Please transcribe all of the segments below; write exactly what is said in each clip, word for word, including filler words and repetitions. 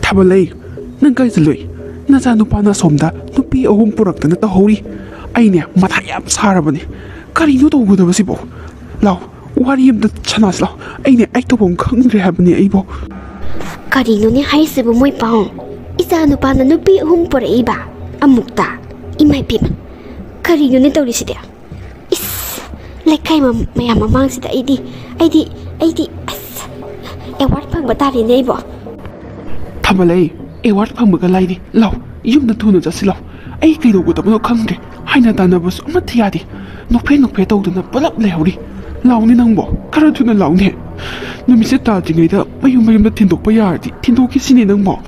ꯊꯥꯕꯜꯂꯩ, ꯅꯪ ꯀꯥꯏ ꯆꯠꯂꯨꯏ? ꯅꯆꯥꯅꯨꯄꯥꯅ ꯑꯁꯣꯝꯗ ꯅꯨꯄꯤ ꯑꯍꯨꯝ ꯄꯨꯔꯛꯇꯅ ꯇꯧꯍꯧꯔꯤ꯫ ꯑꯩꯅꯦ ꯃꯊꯥ ꯌꯥꯝ ꯁꯥꯔꯕꯅꯦ꯫ ꯀꯔꯤꯅꯣ ꯇꯧꯒꯗꯕꯁꯤꯕꯣ? ꯂꯥꯎ, ꯋꯥꯔꯤ ꯑꯝꯇ ꯁꯥꯟꯅꯁꯤ ꯂꯥꯎ꯫ ꯑꯩꯅꯦ ꯑꯩ ꯇꯧꯐꯝ ꯈꯪꯗ꯭ꯔꯦ ꯍꯥꯏꯕꯅꯦ ꯑꯩꯕꯣ꯫ ꯀꯔꯤꯅꯣꯅꯦ ꯍꯥꯏꯁꯤꯕꯨ ꯃꯣꯏ ꯄꯥꯎ? ꯏꯆꯥ ꯅꯨꯄꯥꯅ ꯅꯨꯄꯤ ꯑꯍꯨꯝ ꯄꯨꯔꯛꯏꯕ ꯑꯃꯨꯛꯇ? ꯏꯃꯥ ꯏꯕꯦꯝꯃ, ꯀꯔꯤꯅꯣꯅꯦ ꯇꯧꯔꯤꯁꯤꯗꯤ? ꯏꯁ, ꯂꯩꯀꯥꯏ ꯃ-, ꯃꯌꯥꯝ ꯃꯃꯥꯡꯁꯤꯗ ꯑꯩꯗꯤ, ꯑꯩꯗꯤ, ꯑꯩꯗꯤ, ꯑꯁ, ꯑꯦꯋꯥꯔꯗ ꯐꯪꯕ ꯇꯥꯔꯦꯅꯦ ꯑꯩꯕꯣ꯫ ꯊꯥꯕꯜꯂꯩ, ꯑꯦꯋꯥꯔꯗ ꯐꯪꯕꯒ ꯂꯥꯏꯔꯤ꯫ ꯂꯥꯎ, ꯌꯨꯝꯗ ꯊꯨꯅ ꯆꯠꯁꯤ ꯂꯥꯎ꯫ ꯑꯩ ꯀꯩꯗꯧꯒꯗꯕꯅꯣ ꯈꯪꯗ꯭ꯔꯦ꯫ ꯍꯥꯏꯅ ꯇꯥꯟꯅꯕꯁꯨ ꯑꯃꯠꯇ ꯌꯥꯗꯦ꯫ ꯅꯣꯛꯐꯦ ꯅꯣꯛꯐꯦ ꯇꯧꯗꯅ ꯄꯨꯂꯞ ꯂꯩꯍꯧꯔꯤ꯫ ꯂꯥꯎꯅꯦ ꯅꯪꯕꯣ, ꯈꯔ ꯊꯨꯅ ꯂꯥꯎꯅꯦ꯫ ꯅꯨꯃꯤꯠꯁꯦ ꯇꯥꯗ꯭ꯔꯤꯉꯩꯗ ꯃꯌꯨꯝ ꯃꯌꯨꯝꯗ ꯊꯤꯟꯗꯣꯛꯄ ꯌꯥꯔꯗꯤ ꯊꯤꯟꯗꯣꯛꯈꯤꯁꯤꯅꯦ ꯅꯪꯕꯣ꯫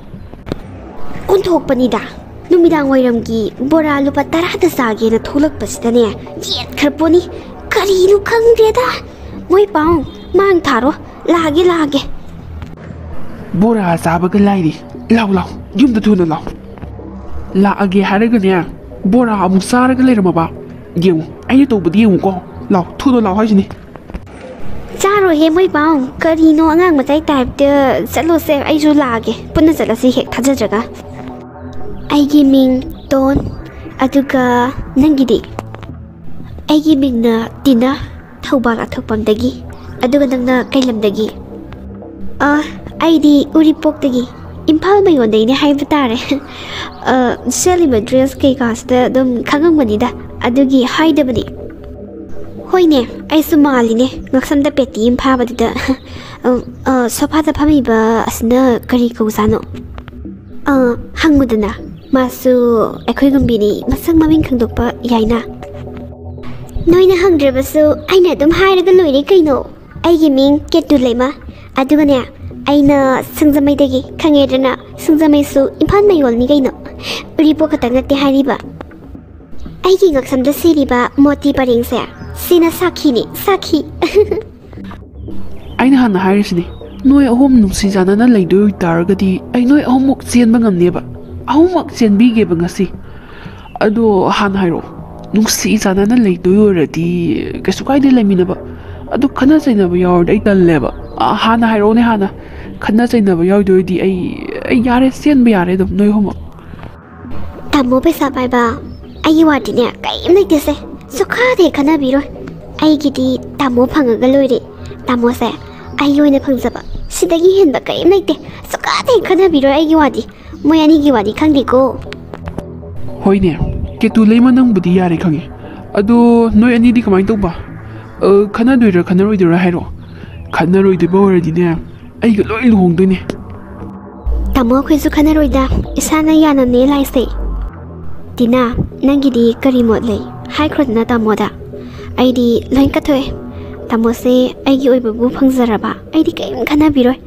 ꯑꯣꯟꯊꯣꯛꯄꯅꯤꯗ, ꯅꯨꯃꯤꯗꯥꯡ ꯋꯥꯏꯔꯝꯒꯤ ꯕꯣꯔꯥ ꯂꯨꯄꯥ ꯇꯔꯥꯗ ꯆꯥꯒꯦꯅ ꯊꯣꯛꯂꯛꯄꯁꯤꯗꯅꯦ, ꯌꯦꯠꯈ꯭ꯔ ꯄꯣꯠꯅꯤ꯫ ꯀꯔꯤꯅꯣ ꯈꯪꯗ꯭ꯔꯦꯗ꯫ ꯃꯣꯏ ꯄꯥꯎ, ꯃꯥꯡ ꯊꯥꯔꯣ, ꯂꯥꯛꯑꯒꯦ, ꯂꯥꯛꯑꯒꯦ꯫ ꯕꯣꯔꯥ ꯆꯥꯕꯒ ꯂꯥꯏꯔꯤ꯫ ꯂꯥꯎ, ꯂꯥꯎ, ꯌꯨꯝꯗ ꯊꯨꯅ ꯂꯥꯎ꯫ ꯂꯥꯛꯑꯒꯦ ꯍꯥꯏꯔꯒꯅꯦ, ꯕꯣꯔꯥ ꯑꯃꯨꯛ ꯆꯥꯔꯒ ꯂꯩꯔꯝꯃꯕ? ꯌꯦꯡꯉꯨ, ꯑꯩꯅ ꯇꯧꯕꯗꯤ ꯌꯦꯡꯉꯨꯀꯣ꯫ ꯂꯥꯎ, ꯊꯨꯅ ꯂꯥꯎ ꯍꯥꯏꯁꯤꯅꯤ꯫ ꯆꯥꯔꯣꯏꯍꯦ ꯃꯣꯏ ꯄꯥꯎ, ꯀꯔꯤꯅꯣ ꯑꯉꯥꯡ ꯃꯆꯥꯒꯤ ꯇꯥꯏꯞꯇ꯫ ꯆꯠꯂꯣꯁꯦ, ꯑꯩꯁꯨ ꯂꯥꯛꯑꯒꯦ, ꯄꯨꯟꯅ ꯆꯠꯂꯁꯤ ꯍꯦꯛ ꯊꯥꯖꯗ꯭ꯔꯒ꯫ ꯑꯩꯒꯤ ꯃꯤꯡ ꯇꯣꯟ, ꯑꯗꯨꯒ ꯅꯪꯒꯤꯗꯤ? ꯑꯩꯒꯤ ꯃꯤꯡꯅ ꯇꯤꯅꯥ, ꯊꯧꯕꯥꯜ ꯑꯊꯣꯛꯄꯝꯗꯒꯤ꯫ ꯑꯗꯨꯒ ꯅꯪꯅ ꯀꯩ ꯂꯝꯗꯒꯤ? ꯑ, ꯑꯩꯗꯤ ꯎꯔꯤꯄꯣꯛꯇꯒꯤ꯫ ꯏꯝꯐꯥꯜ ꯃꯌꯣꯟꯗꯩꯅꯦ ꯍꯥꯏꯕ ꯇꯥꯔꯦ꯫ ꯑ, ꯁꯦꯠꯂꯤꯕ ꯗ꯭ꯔꯦꯁ ꯀꯩꯀꯥꯁꯤꯗ ꯑꯗꯨꯝ ꯈꯪꯉꯝꯒꯅꯤꯗ, ꯑꯗꯨꯒꯤ ꯍꯥꯏꯗꯕꯅꯤ꯫ ꯍꯣꯏꯅꯦ, ꯑꯩꯁꯨ ꯃꯥꯜꯂꯤꯅꯦ, ꯉꯛꯁꯝꯗ ꯄꯦꯇꯤ ꯑꯃ ꯐꯥꯕꯗꯨꯗ꯫ ꯑ, ꯑ, ꯁꯣꯐꯥꯗ ꯐꯝꯃꯤꯕ ꯑꯁꯤꯅ ꯀꯔꯤ ꯀꯧꯖꯥꯠꯅꯣ? ꯑ, ꯍꯪꯉꯨꯗꯅ, ꯃꯥꯁꯨ ꯑꯩꯈꯣꯏ ꯒꯨꯝꯕꯤꯅꯤ, ꯃꯁꯛ ꯃꯃꯤꯡ ꯈꯪꯗꯣꯛꯄ ꯌꯥꯏꯅ꯫ ꯅꯣꯏꯅ ꯍꯪꯗ꯭ꯔꯕꯁꯨ ꯑꯩꯅ ꯑꯗꯨꯝ ꯍꯥꯏꯔꯒ ꯂꯣꯏꯔꯦ ꯀꯩꯅꯣ꯫ ꯑꯩꯒꯤ ꯃꯤꯡ ꯀꯦꯇꯨ ꯂꯩꯃ꯫ ꯑꯗꯨꯒꯅꯦ, ꯑꯩꯅ ꯁꯤꯡꯖꯃꯩꯗꯒꯤ, ꯈꯪꯉꯦꯗꯅ, ꯁꯤꯡꯖꯃꯩꯁꯨ ꯏꯝꯐꯥꯜ ꯃꯌꯣꯜꯅꯤ ꯀꯩꯅꯣ꯫ ꯎꯔꯤꯄꯣꯛ ꯈꯛꯇꯪ ꯅꯠꯇꯦ ꯍꯥꯏꯔꯤꯕ꯫ ꯑꯩꯒꯤ ꯉꯛꯁꯝꯗ ꯁꯤꯔꯤꯕ ꯃꯣꯇꯤ ꯄꯔꯦꯡꯁꯦ, ꯁꯤꯅ ꯁꯥꯈꯤꯅꯤ, ꯁꯥꯈꯤ꯫ ꯑꯩꯅ ꯍꯥꯟꯅ ꯍꯥꯏꯔꯤꯁꯤꯅꯤ, ꯅꯣꯏ ꯑꯍꯨꯝ ꯅꯨꯡꯁꯤ ꯆꯥꯟꯅꯅ ꯂꯩꯗꯣꯏ ꯑꯣꯏꯇꯥꯔꯒꯗꯤ ꯑꯩ ꯅꯣꯏ ꯑꯍꯨꯝꯃꯛ ꯆꯦꯟꯕ ꯉꯝꯅꯦꯕ꯫ ꯑꯍꯨꯝꯃꯛ ꯆꯦꯟꯕꯤꯒꯦꯕ ꯉꯁꯤ꯫ ꯑꯗꯣ ꯍꯥꯟꯅ ꯍꯥꯏꯔꯛꯑꯣ, ꯅꯨꯡꯁꯤ ꯆꯥꯟꯅꯅ ꯂꯩꯗꯣꯏ ꯑꯣꯏꯔꯗꯤ ꯀꯩꯁꯨ ꯀꯥꯏꯗꯦ ꯂꯩꯃꯤꯟꯅꯕ꯫ ꯑꯗꯣ ꯈꯠꯅ ꯆꯩꯅꯕ ꯌꯥꯎꯔꯗꯤ ꯑꯩ ꯇꯜꯂꯦꯕ꯫ ꯑ, ꯍꯥꯟꯅ ꯍꯥꯏꯔꯛꯑꯣꯅꯦ ꯍꯥꯟꯅ꯫ ꯈꯠꯅ ꯆꯩꯅꯕ ꯌꯥꯎꯗꯣꯏꯗꯤ ꯑꯩ, ꯑꯩ ꯌꯥꯔꯦ, ꯆꯦꯟꯕ ꯌꯥꯔꯦ ꯑꯗꯨꯝ ꯅꯣꯏ ꯑꯍꯨꯝꯃꯛ꯫ ꯇꯥꯃꯣ ꯄꯩꯁꯥ ꯄꯥꯏꯕ, ꯑꯩꯒꯤ ꯋꯥꯗꯤꯅꯦ ꯀꯔꯤꯝ ꯂꯩꯇꯦꯁꯦ꯫ ꯁꯨꯛꯈꯥꯗꯤ ꯈꯟꯅꯕꯤꯔꯣꯏ꯫ ꯑꯩꯒꯤꯗꯤ ꯇꯥꯃꯣ ꯐꯪꯉꯒ ꯂꯣꯏꯔꯦ꯫ ꯇꯥꯃꯣꯁꯦ ꯑꯩꯒꯤ ꯑꯣꯏꯅ ꯐꯪꯖꯕ, ꯁꯤꯗꯒꯤ ꯍꯦꯟꯕ ꯀꯔꯤꯝ ꯂꯩꯇꯦ꯫ ꯁꯨꯛꯈꯥꯗꯤ ꯈꯟꯅꯕꯤꯔꯣꯏ ꯑꯩꯒꯤ ꯋꯥꯗꯤ꯫ ꯃꯣꯏ ꯑꯅꯤꯒꯤ ꯋꯥꯗꯤ ꯈꯪꯗꯦꯀꯣ꯫ ꯍꯣꯏꯅꯦ, ꯀꯦꯇꯨ ꯂꯩꯃ, ꯅꯪꯕꯨꯗꯤ ꯌꯥꯔꯦ ꯈꯪꯉꯦ꯫ ꯑꯗꯣ ꯅꯣꯏ ꯑꯅꯤꯗꯤ ꯀꯃꯥꯏꯅ ꯇꯧꯕ? ꯑ, ꯈꯟꯅꯗꯣꯏꯔꯥ ꯈꯟꯅꯔꯣꯏꯗꯣꯏꯔꯥ ꯍꯥꯏꯔꯣ꯫ ꯈꯟꯅꯔꯣꯏꯗꯣꯏꯕ ꯑꯣꯏꯔꯗꯤꯅꯦ, ꯑꯩꯒ ꯂꯣꯏ ꯂꯨꯍꯣꯡꯗꯣꯏꯅꯦ꯫ ꯇꯥꯃꯣ, ꯑꯩꯈꯣꯏꯁꯨ ꯈꯟꯅꯔꯣꯏꯗ, ꯏꯁꯥꯅ ꯌꯥꯅꯕꯅꯦ ꯂꯥꯛꯏꯁꯦ꯫ ꯇꯤꯅꯥ, ꯅꯪꯒꯤꯗꯤ ꯀꯔꯤ ꯃꯣꯠ ꯂꯩ? ꯍꯥꯏꯈ꯭ꯔꯣꯗꯅ ꯇꯥꯃꯣꯗ꯫ ꯑꯩꯗꯤ ꯂꯣꯏ ꯀꯠꯊꯣꯛꯑꯦ꯫ ꯇꯥꯃꯣꯁꯦ ꯑꯩꯒꯤ ꯑꯣꯏꯕꯕꯨ ꯐꯪꯖꯔꯕ ꯑꯩꯗꯤ ꯀꯔꯤꯝ ꯈꯟꯅꯕꯤꯔꯣꯏ꯫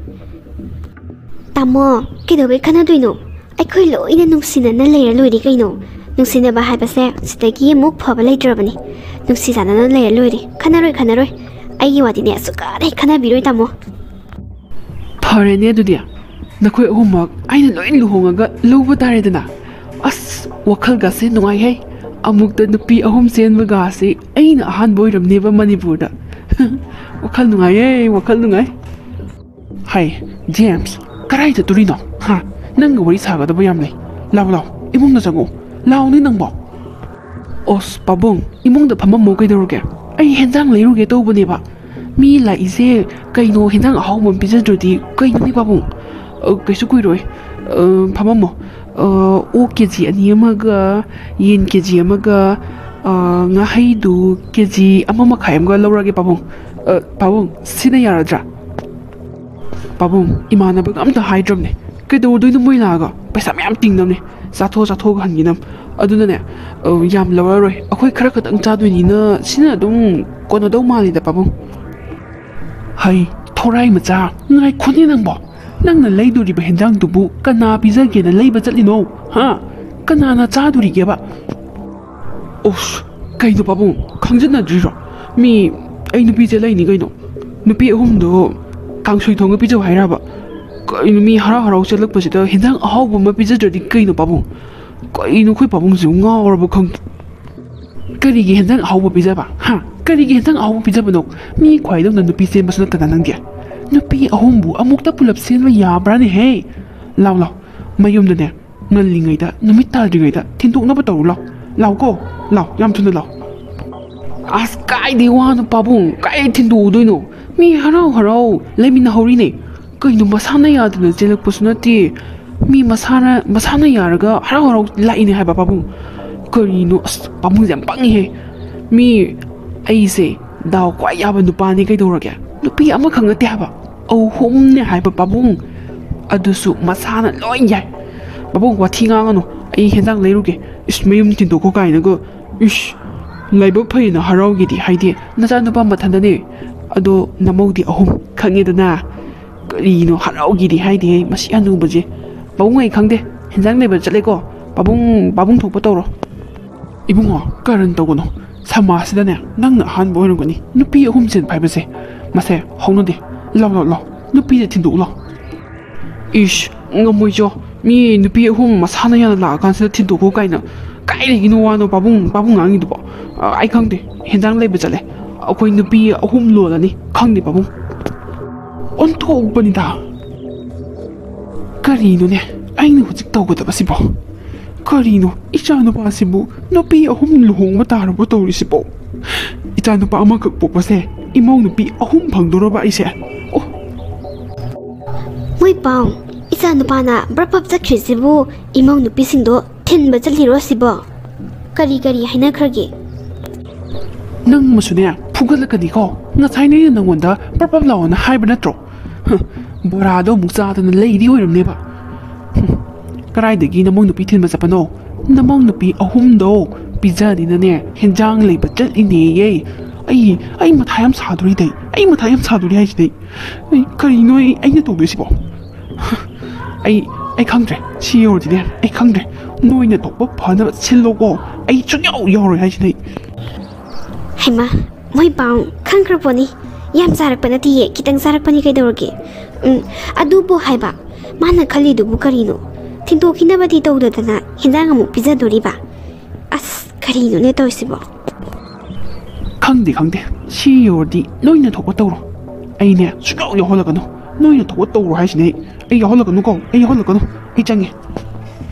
ꯇꯥꯃꯣ, ꯀꯩꯗꯧꯕꯩ ꯈꯟꯅꯗꯣꯏꯅꯣ? ꯑꯩꯈꯣꯏ ꯂꯣꯏꯅ ꯅꯨꯡꯁꯤꯅꯅ ꯂꯩꯔ ꯂꯣꯏꯔꯦ ꯀꯩꯅꯣ꯫ ꯅꯨꯡꯁꯤꯅꯕ ꯍꯥꯏꯕꯁꯦ ꯁꯤꯗꯒꯤ ꯑꯃꯨꯛ ꯐꯕ ꯂꯩꯇ꯭ꯔꯕꯅꯤ꯫ ꯅꯨꯡꯁꯤ ꯆꯥꯟꯅꯅ ꯂꯩꯔ ꯂꯣꯏꯔꯦ꯫ ꯈꯟꯅꯔꯣꯏ, ꯈꯟꯅꯔꯣꯏ꯫ ꯑꯩꯒꯤ ꯋꯥꯗꯤꯅꯦ ꯁꯨꯛꯈꯟ ꯍꯦꯛ ꯈꯟꯅꯕꯤꯔꯣꯏ ꯇꯥꯃꯣ꯫ ꯐꯔꯦꯅꯦ ꯑꯗꯨꯗꯤ, ꯅꯈꯣꯏ ꯑꯍꯨꯝꯃꯛ ꯑꯩꯅ ꯂꯣꯏ ꯂꯨꯍꯣꯡꯉꯒ ꯂꯧꯕ ꯇꯥꯔꯦꯗꯅ꯫ ꯑꯁ, ꯋꯥꯈꯜꯒꯁꯦ ꯅꯨꯡꯉꯥꯏꯍꯦ꯫ ꯑꯃꯨꯛꯇ ꯅꯨꯄꯤ ꯑꯍꯨꯝ ꯆꯦꯟꯕꯒꯁꯦ ꯑꯩꯅ ꯑꯍꯥꯟꯕ ꯑꯣꯏꯔꯝꯅꯦꯕ ꯃꯅꯤꯄꯨꯔꯗ꯫ ꯋꯥꯈꯜ ꯅꯨꯡꯉꯥꯏꯌꯦ, ꯋꯥꯈꯜ ꯅꯨꯡꯉꯥꯏ꯫ ꯍꯥꯏ, ꯖꯦꯝꯁ, ꯀꯗꯥꯏ ꯆꯠꯇꯣꯔꯤꯅꯣ? ꯍꯥ? ꯅꯪꯒ ꯋꯥꯔꯤ ꯁꯥꯒꯗꯕ ꯌꯥꯝ ꯂꯩ꯫ ꯂꯥꯎ, ꯂꯥꯎ, ꯏꯃꯨꯡꯗ ꯆꯪꯉꯛꯑꯣ꯫ ꯂꯥꯎꯅꯦ ꯅꯪꯕꯣ꯫ ꯑꯣꯁ, ꯄꯥꯕꯨꯡ, ꯏꯃꯨꯡꯗ ꯐꯝꯃꯝꯃꯣ, ꯀꯩꯗꯧꯔꯒꯦ? ꯑꯩ ꯍꯦꯟꯖꯥꯡ ꯂꯩꯔꯨꯒꯦ ꯇꯧꯕꯅꯦꯕ꯫ ꯃꯤ ꯂꯥꯛꯏꯁꯦ ꯀꯩꯅꯣ, ꯍꯦꯟꯖꯥꯡ ꯑꯍꯥꯎꯕ ꯑꯃ ꯄꯤꯖꯗ꯭ꯔꯗꯤ ꯀꯩꯅꯣꯅꯦ ꯄꯥꯕꯨꯡ? ꯑ, ꯀꯩꯁꯨ ꯀꯨꯏꯔꯣꯏ꯫ ꯑ, ꯐꯝꯃꯝꯃꯣ꯫ ꯑ, ꯑꯣꯛ ꯀꯦ ꯖꯤ ꯑꯅꯤ ꯑꯃꯒ, ꯌꯦꯟ ꯀꯦ ꯖꯤ ꯑꯃꯒ, ꯑ, ꯉꯥꯍꯩꯗꯨ ꯀꯦ ꯖꯤ ꯑꯃ ꯃꯈꯥꯏ ꯑꯃꯒ ꯂꯧꯔꯒꯦ ꯄꯥꯕꯨꯡ꯫ ꯑ, ꯄꯥꯕꯨꯡ, ꯁꯤꯅ ꯌꯥꯔꯗ꯭ꯔꯥ? ꯄꯥꯕꯨꯡ, ꯏꯃꯥꯟꯅꯕꯒ ꯑꯝꯇ ꯍꯥꯏꯗ꯭ꯔꯕꯅꯦ꯫ ꯀꯩꯗꯧꯗꯣꯏꯅꯣ ꯃꯣꯏ ꯂꯥꯛꯑꯒ? ꯄꯩꯁꯥ ꯃꯌꯥꯝ ꯇꯤꯡꯅꯕꯅꯦ꯫ ꯆꯥꯊꯣꯛꯑ ꯆꯥꯊꯣꯛꯑꯒ ꯍꯟꯈꯤꯅꯕ꯫ ꯑꯗꯨꯅꯅꯦ, ꯑ, ꯌꯥꯝ ꯂꯧꯔꯔꯣꯏ꯫ ꯑꯩꯈꯣꯏ ꯈꯔ ꯈꯛꯇꯪ ꯆꯥꯗꯣꯏꯅꯤꯅ ꯁꯤꯅ ꯑꯗꯨꯝ ꯀꯣꯟꯅꯗꯧ ꯃꯥꯜꯂꯤꯗ ꯄꯥꯕꯨꯡ꯫ ꯍꯩ, ꯊꯣꯔꯥꯏ ꯃꯆꯥ, ꯉꯥꯏꯈꯣꯅꯦ ꯅꯪꯕꯣ꯫ ꯅꯪꯅ ꯂꯩꯗꯣꯔꯤꯕ ꯍꯦꯟꯖꯥꯡꯗꯨꯕꯨ ꯀꯅꯥ ꯄꯤꯖꯒꯦꯅ ꯂꯩꯕ ꯆꯠꯂꯤꯅꯣ? ꯍꯥ? ꯀꯅꯥꯅ ꯆꯥꯗꯣꯔꯤꯒꯦꯕ? ꯑꯣꯁ, ꯀꯩꯅꯣ ꯄꯥꯕꯨꯡ, ꯈꯪꯖꯟꯅꯗ꯭ꯔꯤꯔꯣ? ꯃꯤ, ꯑꯩ ꯅꯨꯄꯤꯁꯦ ꯂꯩꯅꯤ ꯀꯩꯅꯣ꯫ ꯅꯨꯄꯤ ꯑꯍꯨꯝꯗꯣ ꯀꯥꯡꯁꯣꯏ ꯊꯣꯡꯉ ꯄꯤꯖꯧ ꯍꯥꯏꯔꯕ? ꯀꯩꯅꯣ, ꯃꯤ ꯍꯔꯥꯎ ꯍꯔꯥꯎ ꯆꯠꯂꯛꯄꯁꯤꯗ ꯍꯦꯟꯖꯥꯡ ꯑꯍꯥꯎꯕ ꯑꯃ ꯄꯤꯖꯗ꯭ꯔꯗꯤ ꯀꯩꯅꯣ ꯄꯥꯕꯨꯡ? ꯀꯩꯅꯣ, ꯑꯩꯈꯣꯏ ꯄꯥꯕꯨꯡꯁꯤꯕꯨ ꯉꯥꯎꯔꯕ ꯈꯪꯗꯦ꯫ ꯀꯔꯤꯒꯤ ꯍꯦꯟꯖꯥꯡ ꯑꯍꯥꯎꯕ ꯄꯤꯖꯕ? ꯍꯥ? ꯀꯔꯤꯒꯤ ꯍꯦꯟꯖꯥꯡ ꯑꯍꯥꯎꯕ ꯄꯤꯖꯕꯅꯣ? ꯃꯤ ꯈ꯭ꯋꯥꯏꯗꯧꯅ ꯅꯨꯄꯤ ꯆꯦꯟꯕꯁꯨ ꯅꯠꯇꯅ ꯅꯪꯗꯤ꯫ ꯅꯨꯄꯤ ꯑꯍꯨꯝꯕꯨ ꯑꯃꯨꯛꯇ ꯄꯨꯂꯞ ꯆꯦꯟꯕ ꯌꯥꯕ꯭ꯔꯥꯅꯦꯍꯦ? ꯂꯥꯎ, ꯂꯥꯎ, ꯃꯌꯨꯝꯗꯅꯦ ꯉꯜꯂꯤꯉꯩꯗ, ꯅꯨꯃꯤꯠ ꯇꯥꯗ꯭ꯔꯤꯉꯩꯗ ꯊꯤꯟꯗꯣꯛꯅꯕ ꯇꯧꯔꯨ꯫ ꯂꯥꯎ, ꯂꯥꯎ ꯀꯣ, ꯂꯥꯎ, ꯌꯥꯝ ꯊꯨꯅ ꯂꯥꯎ꯫ ꯑꯁ, ꯀꯥꯏꯗꯩ ꯋꯥꯅꯣ ꯄꯥꯕꯨꯡ, ꯀꯥꯏ ꯊꯤꯟꯗꯣꯛꯎꯗꯣꯏꯅꯣ? ꯃꯤ ꯍꯔꯥꯎ ꯍꯔꯥꯎ ꯂꯩꯃꯤꯟꯅꯍꯧꯔꯤꯅꯦ꯫ ꯀꯩꯅꯣ, ꯃꯁꯥꯅ ꯌꯥꯗꯅ ꯆꯦꯜꯂꯛꯄꯁꯨ ꯅꯠꯇꯦ꯫ ꯃꯤ ꯃꯁꯥꯅ, ꯃꯁꯥꯅ ꯌꯥꯔꯒ ꯍꯔꯥꯎ ꯍꯔꯥꯎ ꯂꯥꯛꯏꯅꯦ ꯍꯥꯏꯕ ꯄꯥꯕꯨꯡ꯫ ꯀꯔꯤꯅꯣ, ꯑꯁ, ꯄꯥꯕꯨꯡꯁꯦ ꯌꯥꯝ ꯄꯪꯉꯤꯍꯦ꯫ ꯃꯤ, ꯑꯩꯁꯦ ꯗꯥꯎ ꯈ꯭ꯋꯥꯏ ꯌꯥꯕ ꯅꯨꯄꯥꯅꯤ ꯀꯩꯗꯧꯔꯒꯦ? ꯅꯨꯄꯤ ꯑꯃꯈꯛ ꯅꯠꯇꯦ ꯍꯥꯏꯕ, ꯑꯍꯨꯝꯅꯦ ꯍꯥꯏꯕ ꯄꯥꯕꯨꯡ꯫ ꯑꯗꯨꯁꯨ ꯃꯁꯥꯅ ꯂꯣꯏ ꯌꯥꯏ꯫ ꯄꯥꯕꯨꯡ, ꯋꯥꯊꯤ ꯉꯥꯡꯉꯅꯨ, ꯑꯩ ꯍꯦꯟꯖꯥꯡ ꯂꯩꯔꯨꯒꯦ꯫ ꯏꯁ, ꯃꯌꯨꯝ ꯊꯤꯟꯗꯣꯛꯈꯣ ꯀꯥꯏꯅꯒ꯫ ꯏꯁ, ꯂꯥꯏꯕꯛ ꯐꯩꯅ ꯍꯔꯥꯎꯒꯦꯗꯤ ꯍꯥꯏꯗꯦ, ꯅꯆꯥꯅꯨꯄꯥ ꯃꯊꯟꯗꯅꯦ꯫ ꯑꯗꯣ ꯅꯃꯧꯗꯤ ꯑꯍꯨꯝ, ꯈꯪꯉꯦꯗꯅ꯫ ꯀꯔꯤꯅꯣ ꯍꯔꯥꯎꯒꯦꯗꯤ ꯍꯥꯏꯗꯦ, ꯃꯁꯤ ꯍꯅꯨꯕꯁꯦ꯫ ꯄꯥꯕꯨꯡ, ꯑꯩ ꯈꯪꯗꯦ, ꯍꯦꯟꯖꯥꯡ ꯂꯩꯕ ꯆꯠꯂꯦꯀꯣ꯫ ꯄꯥꯕꯨꯡ, ꯄꯥꯕꯨꯡ ꯊꯣꯛꯄ ꯇꯧꯔꯣ꯫ ꯏꯕꯨꯡꯉꯣ, ꯀꯔꯟ ꯇꯧꯒꯅꯨ꯫ ꯁꯃꯥꯖꯁꯤꯗꯅꯦ ꯅꯪꯅ ꯑꯍꯥꯟꯕ ꯑꯣꯏꯔꯝꯒꯅꯤ ꯅꯨꯄꯤ ꯑꯍꯨꯝ ꯆꯦꯟꯕ ꯍꯥꯏꯕꯁꯦ꯫ ꯃꯁꯦ ꯍꯧꯅꯗꯦ꯫ ꯂꯥꯎ, ꯂꯥꯎ, ꯂꯥꯎ, ꯅꯨꯄꯤꯁꯦ ꯊꯤꯟꯗꯣꯛꯎ ꯂꯥꯎ꯫ ꯏꯁ, ꯉꯝꯃꯣꯏꯆꯣ꯫ ꯃꯤ ꯅꯨꯄꯤ ꯑꯍꯨꯝ ꯃꯁꯥꯅ ꯌꯥꯅ ꯂꯥꯛꯑꯀꯥꯟꯁꯤꯗ ꯊꯤꯟꯗꯣꯛꯈꯣ ꯀꯥꯏꯅ꯫ ꯀꯥꯏꯗꯒꯤꯅꯣ ꯋꯥꯅꯣ ꯄꯥꯕꯨꯡ, ꯄꯥꯕꯨꯡ ꯉꯥꯡꯉꯤꯗꯨꯕꯣ? ꯑ, ꯑꯩ ꯈꯪꯗꯦ꯫ ꯍꯦꯟꯖꯥꯡ ꯂꯩꯕ ꯆꯠꯂꯦ꯫ ꯑꯩꯈꯣꯏ ꯅꯨꯄꯤ ꯑꯍꯨꯝ ꯂꯣꯜꯂꯅꯤ꯫ ꯈꯪꯗꯦ ꯄꯥꯕꯨꯡ꯫ ꯑꯣꯟꯊꯣꯛꯄꯅꯤꯗ꯫ ꯀꯔꯤꯅꯣꯅꯦ ꯑꯩꯅ ꯍꯧꯖꯤꯛ ꯇꯧꯒꯗꯕꯁꯤꯕꯣ? ꯀꯔꯤꯅꯣ, ꯏꯆꯥ ꯅꯨꯄꯥꯁꯤꯕꯨ ꯅꯨꯄꯤ ꯑꯍꯨꯝ ꯂꯨꯍꯣꯡꯕ ꯇꯥꯔꯕꯣ ꯇꯧꯔꯤꯁꯤꯕꯣ? ꯏꯆꯥ ꯅꯨꯄꯥ ꯑꯃꯈꯛ ꯄꯣꯛꯄꯁꯦ ꯏꯃꯧ ꯅꯨꯄꯤ ꯑꯍꯨꯝ ꯐꯪꯗꯣꯔꯕ ꯑꯩꯁꯦ? ꯑꯣ꯫ ꯃꯣꯏ ꯄꯥꯎ, ꯏꯆꯥ ꯅꯨꯄꯥꯅ ꯕ꯭ꯔꯞ ꯕ꯭ꯔꯞ ꯆꯠꯈ꯭ꯔꯤꯁꯤꯕꯨ ꯏꯃꯧ ꯅꯨꯄꯤꯁꯤꯡꯗꯣ ꯊꯤꯟꯕ ꯆꯠꯂꯤꯔꯣ ꯁꯤꯕꯣ? ꯀꯔꯤ ꯀꯔꯤ ꯍꯥꯏꯅꯈ꯭ꯔꯒꯦ? ꯅꯪ ꯑꯃꯁꯨꯅꯦ ꯐꯨꯒꯠꯂꯛꯀꯅꯤꯀꯣ꯫ ꯉꯁꯥꯏꯅ ꯑꯩꯅ ꯅꯪꯉꯣꯟꯗ ꯄ꯭ꯔꯞ ꯄ꯭ꯔꯞ ꯂꯥꯎꯑꯣꯅ ꯍꯥꯏꯕ ꯅꯠꯇ꯭ꯔꯣ? ꯍ, ꯕꯣꯔꯥꯗꯣ ꯑꯃꯨꯛ ꯆꯥꯗꯅ ꯂꯩꯗꯤ ꯑꯣꯏꯔꯝꯅꯦꯕ꯫ ꯍꯨꯝ, ꯀꯗꯥꯏꯗꯒꯤ ꯅꯃꯧ ꯅꯨꯄꯤ ꯊꯤꯟꯕ ꯆꯠꯄꯅꯣ? ꯅꯃꯧ ꯅꯨꯄꯤ ꯑꯍꯨꯝꯗꯣ ꯄꯤꯖꯅꯤꯅꯅꯦ ꯍꯦꯟꯖꯥꯡ ꯂꯩꯕ ꯆꯠꯂꯤꯅꯦꯌꯦ꯫ ꯑꯩ, ꯑꯩ ꯃꯊꯥ ꯌꯥꯝ ꯁꯥꯗꯣꯔꯤꯗꯩ꯫ ꯑꯩ ꯃꯊꯥ ꯌꯥꯝ ꯁꯥꯗꯣꯔꯤ ꯍꯥꯏꯁꯤꯗꯤ꯫ ꯑꯩ, ꯀꯔꯤꯅꯣ ꯑꯩ, ꯑꯩꯅ ꯇꯧꯗꯣꯏꯁꯤꯕꯣ? ꯍ, ꯑꯩ, ꯑꯩ ꯈꯪꯗ꯭ꯔꯦ꯫ ꯁꯤ ꯌꯧꯔꯗꯤꯅꯦ ꯑꯩ ꯈꯪꯗ꯭ꯔꯦ꯫ ꯅꯣꯏꯅ ꯊꯣꯛꯄ ꯐꯅꯕ ꯁꯤꯜꯂꯣꯀꯣ꯫ ꯑꯩ ꯁꯨꯡꯌꯥꯎ ꯌꯥꯎꯔꯣꯏ ꯍꯥꯏꯁꯤꯅꯤ꯫ ꯍꯩꯃꯥ, ꯃꯣꯏ ꯄꯥꯎ ꯈꯪꯈ꯭ꯔ ꯄꯣꯠꯅꯤ꯫ ꯌꯥꯝ ꯆꯥꯔꯛꯄ ꯅꯠꯇꯤꯌꯦ, ꯈꯤꯇꯪ ꯆꯥꯔꯛꯄꯅꯤ ꯀꯩꯗꯧꯔꯒꯦ? ꯎꯝ, ꯑꯗꯨꯕꯨ ꯍꯥꯏꯕ, ꯃꯥꯅ ꯈꯜꯂꯤꯗꯨꯕꯨ ꯀꯔꯤꯅꯣ? ꯊꯤꯟꯗꯣꯛꯈꯤꯅꯕꯗꯤ ꯇꯧꯗꯗꯅ ꯍꯦꯟꯖꯥꯡ ꯑꯃꯨꯛ ꯄꯤꯖꯗꯣꯔꯤꯕ? ꯑꯁ, ꯀꯔꯤꯅꯣꯅꯦ ꯇꯧꯔꯤꯁꯤꯕꯣ? ꯈꯪꯗꯦ, ꯈꯪꯗꯦ꯫ ꯁꯤ ꯌꯧꯔꯗꯤ ꯅꯣꯏꯅ ꯊꯣꯛꯄ ꯇꯧꯔꯣ꯫ ꯑꯩꯅꯦ ꯁꯨꯡꯌꯥꯎ ꯌꯥꯎꯍꯜꯂꯛꯀꯅꯨ꯫ ꯅꯣꯏꯅ ꯊꯧꯕ ꯇꯧꯔꯣ ꯍꯥꯏꯁꯤꯅꯦ꯫ ꯑꯩ ꯑꯩ ꯌꯥꯎꯍꯜꯂꯛꯀꯅꯨꯀꯣ, ꯑꯩ ꯌꯥꯎꯍꯜꯂꯛꯀꯅꯨ꯫ ꯑꯩ ꯆꯪꯉꯦ꯫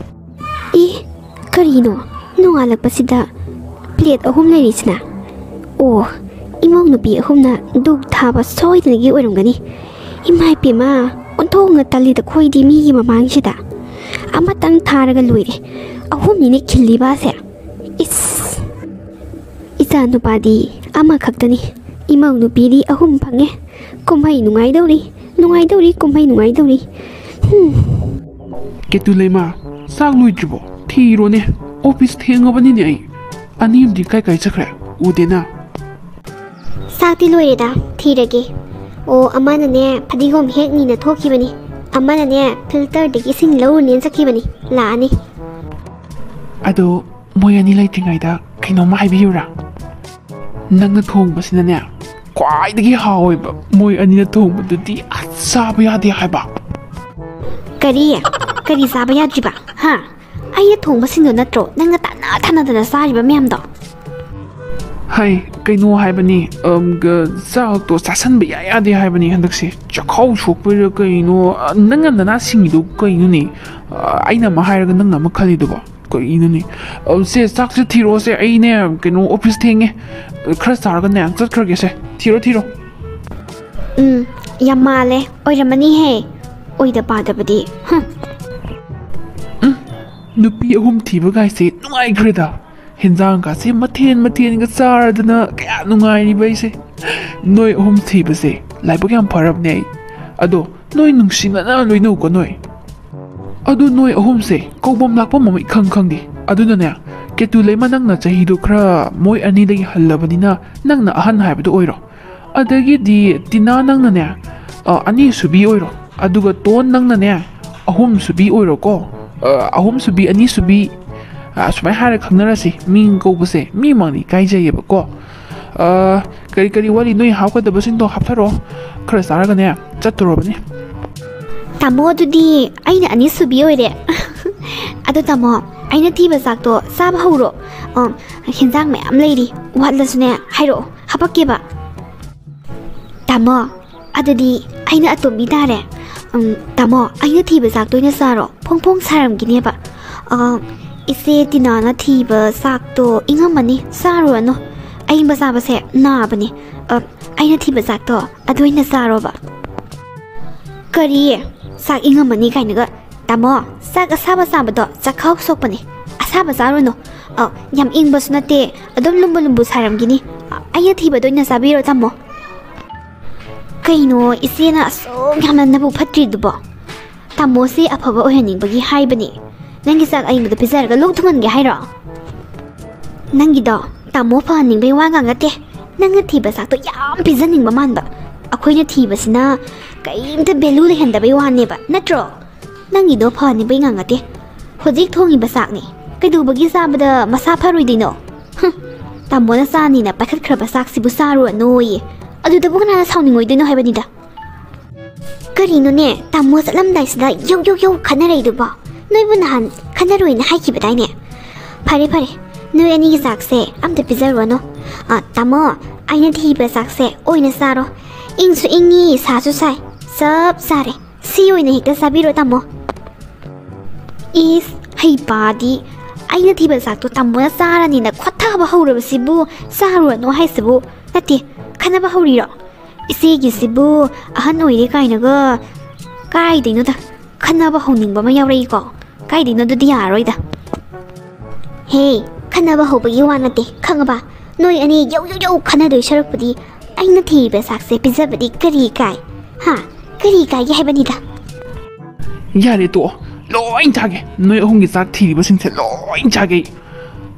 ꯏ, ꯀꯔꯤꯅꯣ? ꯅꯣꯡꯉꯥꯜꯂꯛꯄꯁꯤꯗ ꯄ꯭ꯂꯦꯠ ꯑꯍꯨꯝ ꯂꯩꯔꯤꯁꯤꯅ? ꯑꯣ, ꯏꯃꯧ ꯅꯨꯄꯤ ꯑꯍꯨꯝꯅ ꯙꯨꯞ ꯊꯥꯕ ꯁꯣꯏꯗꯅꯒꯤ ꯑꯣꯏꯔꯝꯒꯅꯤ꯫ ꯏꯃꯥ ꯏꯄꯦꯝꯃ, ꯑꯣꯟꯊꯣꯛꯅ ꯇꯜꯂꯤꯗ ꯈꯣꯏꯗꯤ ꯃꯤꯒꯤ ꯃꯃꯥꯡꯁꯤꯗ꯫ ꯑꯃꯇꯪ ꯊꯥꯔꯒ ꯂꯣꯏꯔꯦ꯫ ꯑꯍꯨꯝꯅꯤꯅꯦ ꯈꯤꯜꯂꯤꯕꯁꯦ꯫ ꯏꯁ! ꯏꯆꯥ ꯅꯨꯄꯥꯗꯤ ꯑꯃꯈꯛꯇꯅꯤ, ꯏꯃꯧ ꯅꯨꯄꯤꯗꯤ ꯑꯍꯨꯝ ꯐꯪꯉꯦ꯫ ꯀꯨꯝꯍꯩ ꯅꯨꯡꯉꯥꯏꯗꯧꯔꯤ, ꯅꯨꯡꯉꯥꯏꯗꯧꯔꯤ, ꯀꯨꯝꯍꯩ ꯅꯨꯡꯉꯥꯏꯗꯧꯔꯤ꯫ ꯍꯨꯝ꯫ ꯀꯦꯇꯨ ꯂꯩꯃ, ꯆꯥꯛ ꯂꯣꯏꯗ꯭ꯔꯤꯕꯣ? ꯊꯤꯔꯣꯅꯦ, ꯑꯣꯐꯤꯁ ꯊꯦꯡꯉꯕꯅꯤꯅꯦ ꯑꯩ꯫ ꯑꯅꯤ ꯑꯃꯗꯤ ꯀꯥꯏ ꯀꯥꯏ ꯆꯠꯈ꯭ꯔꯦ? ꯎꯗꯦꯅ꯫ ꯆꯥꯛꯇꯤ ꯂꯣꯏꯔꯦꯗ, ꯊꯤꯔꯒꯦ꯫ ꯑꯣ, ꯑꯃꯅꯅꯦ ꯐꯗꯤꯒꯣꯝ ꯍꯦꯛꯅꯤꯅ ꯊꯣꯛꯈꯤꯕꯅꯤ, ꯑꯃꯅꯅꯦ ꯐꯤꯜꯇꯔꯗꯒꯤ ꯏꯁꯤꯡ ꯂꯧꯔꯨꯅꯦꯅ ꯆꯠꯈꯤꯕꯅꯤ, ꯂꯥꯛꯑꯅꯤ꯫ ꯑꯗꯣ ꯃꯣꯏ ꯑꯅꯤ ꯂꯩꯇ꯭ꯔꯤꯉꯩꯗ ꯀꯩꯅꯣꯝꯃ ꯍꯥꯏꯕꯤꯌꯨꯔꯥ? ꯅꯪꯅ ꯊꯣꯡꯕꯁꯤꯅꯅꯦ ꯈ꯭ꯋꯥꯏꯗꯒꯤ ꯍꯥꯎꯋꯦꯕ꯫ ꯃꯣꯏ ꯑꯅꯤꯅ ꯊꯣꯡꯕꯗꯨꯗꯤ ꯑꯁ ꯆꯥꯕ ꯌꯥꯗꯦ ꯍꯥꯏꯕ꯫ ꯀꯔꯤ? ꯀꯔꯤ ꯆꯥꯕ ꯌꯥꯗ꯭ꯔꯤꯕ? ꯍꯥ? ꯑꯩꯅ ꯊꯣꯡꯕꯁꯤꯡꯗꯣ ꯅꯠꯇ꯭ꯔꯣ ꯅꯪꯅ ꯇꯥꯟꯅ ꯇꯥꯟꯅꯗꯅ ꯆꯥꯔꯤꯕ ꯃꯌꯥꯝꯗꯣ? ꯍꯥꯏ, ꯀꯩꯅꯣ ꯍꯥꯏꯕꯅꯤ, ꯑꯝ, ꯒ-, ꯆꯥꯛꯇꯣ ꯆꯥꯁꯟꯕ ꯏꯌꯥ ꯌꯥꯗꯦ ꯍꯥꯏꯕꯅꯤ ꯍꯟꯗꯛꯁꯦ꯫ ꯆꯈꯥꯎ ꯁꯣꯛꯄꯩꯔꯥ ꯀꯩꯅꯣ? ꯑ, ꯅꯪꯅ ꯅꯅꯥ ꯁꯤꯡꯉꯤꯗꯣ ꯀꯩꯅꯣꯅꯦ? ꯑ, ꯑꯩꯅ ꯑꯃ ꯍꯥꯏꯔꯒ ꯅꯪꯅ ꯑꯃ ꯈꯜꯂꯤꯗꯨꯕꯣ? ꯀꯩꯅꯣꯅꯦ? ꯑ, ꯁꯦ, ꯆꯥꯛꯁꯦ ꯊꯤꯔꯣꯁꯦ, ꯑꯩꯅꯦ, ꯀꯩꯅꯣ, ꯑꯣꯐꯤꯁ ꯊꯦꯡꯉꯦ꯫ ꯑ, ꯈꯔ ꯆꯥꯔꯒꯅꯦ ꯆꯠꯈ꯭ꯔꯒꯦꯁꯦ꯫ ꯊꯤꯔꯣ, ꯊꯤꯔꯣ꯫ ꯎꯝ, ꯌꯥꯝ ꯃꯥꯜꯂꯦ꯫ ꯑꯣꯏꯔꯝꯃꯅꯤꯍꯦ꯫ ꯑꯣꯏꯗ ꯄꯥꯗꯕꯗꯤ꯫ ꯍꯨꯝ꯫ ꯎꯝ, ꯅꯨꯄꯤ ꯑꯍꯨꯝ ꯊꯤꯕ ꯀꯥꯏꯁꯦ ꯅꯨꯡꯉꯥꯏꯈ꯭ꯔꯦꯗ꯫ ꯍꯦꯟꯖꯥꯡꯒꯁꯦ ꯃꯊꯦꯟ ꯃꯊꯦꯟꯒ ꯆꯥꯔꯗꯅ ꯀꯌꯥ ꯅꯨꯡꯉꯥꯏꯔꯤꯕ ꯑꯩꯁꯦ꯫ ꯅꯣꯏ ꯑꯍꯨꯝ ꯊꯤꯕꯁꯦ ꯂꯥꯏꯕꯛ ꯌꯥꯝ ꯐꯔꯕꯅꯦ ꯑꯩ꯫ ꯑꯗꯣ ꯅꯣꯏ ꯅꯨꯡꯁꯤꯅꯅ ꯂꯣꯏꯅꯧꯀꯣ ꯅꯣꯏ꯫ ꯑꯗꯨ ꯅꯣꯏ ꯑꯍꯨꯝꯁꯦ ꯀꯧꯕꯝ ꯂꯥꯛꯄꯝ ꯑꯃ ꯏꯈꯪ ꯈꯪꯗꯦ꯫ ꯑꯗꯨꯅꯅꯦ, ꯀꯦꯇꯨ ꯂꯩꯃ, ꯅꯪꯅ ꯆꯍꯤꯗꯣ ꯈꯔ ꯃꯣꯏ ꯑꯅꯤꯗꯒꯤ ꯍꯜꯂꯕꯅꯤꯅ ꯅꯪꯅ ꯑꯍꯟ ꯍꯥꯏꯕꯗꯣ ꯑꯣꯏꯔꯣ꯫ ꯑꯗꯒꯤꯗꯤ ꯇꯤꯅꯥ, ꯅꯪꯅꯅꯦ, ꯑ, ꯑꯅꯤꯁꯨꯕꯤ ꯑꯣꯏꯔꯣ꯫ ꯑꯗꯨꯒ ꯇꯣꯟ, ꯅꯪꯅꯅꯦ ꯑꯍꯨꯝꯁꯨꯕꯤ ꯑꯣꯏꯔꯣꯀꯣ꯫ ꯑ, ꯑꯍꯨꯝꯁꯨꯕꯤ, ꯑꯅꯤꯁꯨꯕꯤ, ꯑ, ꯁꯨꯃꯥꯏꯅ ꯍꯥꯏꯔ ꯈꯪꯅꯔꯁꯤ꯫ ꯃꯤꯡ ꯀꯧꯕꯁꯦ ꯃꯤ ꯃꯃꯥꯡꯗ ꯏꯀꯥꯏꯖꯩꯌꯦꯕꯀꯣ꯫ ꯑ, ꯀꯔꯤ ꯀꯔꯤ ꯋꯥꯠꯂꯤ? ꯅꯣꯏ ꯍꯥꯞꯀꯗꯕꯁꯤꯡꯗꯣ ꯍꯥꯞꯊꯔꯣ꯫ ꯈꯔ ꯆꯥꯔꯒꯅꯦ ꯆꯠꯇꯣꯔꯕꯅꯤ꯫ ꯇꯥꯃꯣ, ꯑꯗꯨꯗꯤ ꯑꯩꯅ ꯑꯅꯤꯁꯨꯕꯤ ꯑꯣꯏꯔꯦ꯫ ꯑꯗꯣ ꯇꯥꯃꯣ, ꯑꯩꯅ ꯊꯤꯕ ꯆꯥꯛꯇꯣ ꯆꯥꯕ ꯍꯧꯔꯣ꯫ ꯑ, ꯍꯦꯟꯖꯥꯡ ꯃꯌꯥꯝ ꯂꯩꯔꯤ, ꯋꯥꯠꯂꯁꯨꯅꯦ ꯍꯥꯏꯔꯛꯑꯣ, ꯍꯥꯄꯛꯀꯦꯕ꯫ ꯇꯥꯃꯣ, ꯑꯗꯨꯗꯤ ꯑꯩꯅ ꯑꯇꯣꯝꯕꯤ ꯇꯥꯔꯦ꯫ ꯎꯝ, ꯇꯥꯃꯣ, ꯑꯩꯅ ꯊꯤꯕ ꯆꯥꯛꯇ ꯑꯣꯏꯅ ꯆꯥꯔꯣ, ꯐꯣꯡ ꯐꯣꯡ ꯁꯥꯔꯝꯈꯤꯅꯦꯕ꯫ ꯑ, ꯏꯆꯦ ꯇꯤꯅꯥꯅ ꯊꯤꯕ ꯆꯥꯛꯇꯣ ꯏꯪꯉꯝꯃꯅꯤ, ꯆꯥꯔꯨꯔꯅꯨ꯫ ꯑꯏꯪꯕ ꯆꯥꯕꯁꯦ ꯅꯥꯕꯅꯦ꯫ ꯑ, ꯑꯩꯅ ꯊꯤꯕ ꯆꯥꯛꯇꯣ ꯑꯗꯨ ꯑꯣꯏꯅ ꯆꯥꯔꯣꯕ꯫ ꯀꯔꯤ? ꯆꯥꯛ ꯏꯪꯉꯝꯃꯅꯤ ꯀꯥꯏꯅꯒ? ꯇꯥꯃꯣ, ꯆꯥꯛ ꯑꯁꯥꯕ ꯆꯥꯕꯗꯣ ꯆꯥꯛꯈꯥꯎ ꯁꯣꯛꯄꯅꯦ꯫ ꯑꯁꯥꯕ ꯆꯥꯔꯨꯅꯨ꯫ ꯑ, ꯌꯥꯝ ꯏꯪꯕꯁꯨ ꯅꯠꯇꯦ, ꯑꯗꯨꯝ ꯂꯨꯝꯕꯨ ꯂꯨꯝꯕꯨ ꯁꯥꯔꯝꯒꯤꯅꯤ꯫ ꯑ, ꯑꯩꯅ ꯊꯤꯕꯗ ꯑꯣꯏꯅ ꯆꯥꯕꯤꯔꯣ, ꯇꯥꯃꯣ꯫ ꯀꯩꯅꯣ, ꯏꯆꯦꯅ ꯑꯁꯨꯛ ꯌꯥꯝꯅ ꯅꯕꯨꯛ ꯐꯠꯇ꯭ꯔꯤꯗꯨꯕꯣ? ꯇꯥꯃꯣꯁꯤ ꯑꯐꯕ ꯑꯣꯏꯍꯟꯅꯤꯡꯕꯒꯤ ꯍꯥꯏꯕꯅꯤ꯫ ꯅꯪꯒꯤ ꯆꯥꯛ ꯑꯏꯪꯕꯗꯣ ꯄꯤꯖꯔꯒ ꯂꯣꯛ ꯊꯨꯡꯍꯟꯒꯦ ꯍꯥꯏꯔꯣ? ꯅꯪꯒꯤꯗꯣ ꯇꯥꯃꯣ ꯐꯍꯟꯅꯤꯡꯕꯩ ꯋꯥ ꯉꯥꯡ ꯅꯠꯇꯦ꯫ ꯅꯪꯅ ꯊꯤꯕ ꯆꯥꯛꯇꯣ ꯌꯥꯝ ꯄꯤꯖꯅꯤꯡꯕ ꯃꯥꯟꯕ꯫ ꯑꯩꯈꯣꯏꯅ ꯊꯤꯕꯁꯤꯅ ꯀꯔꯤꯝꯇ value ꯂꯩꯍꯟꯗꯕꯩ ꯋꯥꯅꯦꯕ, ꯅꯠꯇ꯭ꯔꯣ? ꯅꯪꯒꯤꯗꯣ ꯐꯍꯟꯅꯤꯡꯕꯩ ꯉꯥꯡ ꯅꯠꯇꯦ꯫ ꯍꯧꯖꯤꯛ ꯊꯣꯡꯉꯤꯕ ꯆꯥꯛꯅꯦ꯫ ꯀꯩꯗꯧꯕꯒꯤ ꯆꯥꯕꯗ ꯃꯁꯥ ꯐꯔꯣꯏꯗꯣꯏꯅꯣ? ꯍꯨꯝ, ꯇꯥꯃꯣꯅ ꯆꯥꯅꯤꯅ ꯄꯥꯏꯈꯠꯈ꯭ꯔꯕ ꯆꯥꯛꯁꯤꯕꯨ ꯆꯥꯔꯨꯔꯅꯣꯌꯦ꯫ ꯑꯗꯨꯗꯕꯨ ꯀꯅꯥꯅ ꯁꯥꯎꯅꯤꯡꯉꯣꯏꯗꯣꯏꯅꯣ ꯍꯥꯏꯕꯅꯤꯗ꯫ ꯀꯔꯤꯅꯣꯅꯦ, ꯇꯥꯃꯣ ꯆꯠꯂꯝꯗꯥꯏꯁꯤꯗ ꯌꯧ ꯌꯧ ꯌꯧ ꯈꯟꯅꯔꯛꯏꯗꯨꯕꯣ? ꯅꯣꯏꯕꯨ ꯅꯍꯥꯟ ꯈꯟꯅꯔꯣꯏꯅ ꯍꯥꯏꯈꯤꯕꯗꯥꯏꯅꯦ? ꯐꯔꯦ ꯐꯔꯦ, ꯅꯣꯏ ꯑꯅꯤꯒꯤ ꯆꯥꯛꯁꯦ ꯑꯝꯇ ꯄꯤꯖꯔꯨꯔꯅꯨ꯫ ꯑ, ꯇꯥꯃꯣ, ꯑꯩꯅ ꯊꯤꯕ ꯆꯥꯛꯁꯦ ꯑꯣꯏꯅ ꯆꯥꯔꯣ꯫ ꯏꯪꯁꯨ ꯏꯪꯉꯤ, ꯁꯥꯁꯨ ꯁꯥꯏ꯫ ꯆꯞ ꯆꯥꯔꯦ꯫ ꯁꯤ ꯑꯣꯏꯅ ꯍꯦꯛꯇ ꯆꯥꯕꯤꯔꯣ, ꯇꯥꯃꯣ꯫ ꯏꯁ, ꯍꯩꯄꯥꯗꯤ꯫ ꯑꯩꯅ ꯊꯤꯕ ꯆꯥꯛꯇꯣ ꯇꯥꯃꯣꯅ ꯆꯥꯔꯅꯤꯅ ꯈꯣꯠꯊꯕ ꯍꯧꯔꯕꯁꯤꯕꯨ, ꯆꯥꯔꯨꯔꯅꯨ ꯍꯥꯏꯁꯤꯕꯨ? ꯅꯠꯇꯦ, ꯈꯟꯅꯕ ꯍꯧꯔꯤꯔꯣ? ꯏꯆꯦꯒꯤꯁꯤꯕꯨ ꯑꯍꯟ ꯑꯣꯏꯔꯦ ꯀꯥꯏꯅꯒ? ꯀꯥꯏꯗꯩꯅꯣꯗ, ꯈꯟꯅꯕ ꯍꯧꯅꯤꯡꯕ ꯑꯃ ꯌꯥꯎꯔꯛꯏꯀꯣ꯫ ꯀꯥꯏꯗꯩꯅꯣ, ꯑꯗꯨꯗꯤ ꯌꯥꯔꯔꯣꯏꯗ꯫ ꯍꯦ, ꯈꯟꯅꯕ ꯍꯧꯕꯒꯤ ꯋꯥ ꯅꯠꯇꯦ, ꯈꯪꯉꯕ? ꯅꯣꯏ ꯑꯅꯤ ꯌꯧ ꯌꯧ ꯌꯧ ꯈꯟꯅꯗꯣꯏ ꯁꯔꯨꯛꯄꯨꯗꯤ ꯑꯩꯅ ꯊꯤꯔꯤꯕ ꯆꯥꯛꯁꯦ ꯄꯤꯖꯕꯗꯤ ꯀꯔꯤ ꯀꯥꯏ? ꯍꯥ? ꯀꯔꯤ ꯀꯥꯏꯒꯦ ꯍꯥꯏꯕꯅꯤꯗ? ꯌꯥꯔꯦ, ꯇꯣꯛꯑꯣ꯫ ꯂꯣꯏ ꯆꯥꯒꯦ꯫ ꯅꯣꯏ ꯑꯍꯨꯝꯒꯤ ꯆꯥꯛ ꯊꯤꯔꯤꯕꯁꯤꯡꯁꯦ ꯂꯣꯏ ꯆꯥꯒꯦ ꯑꯩ꯫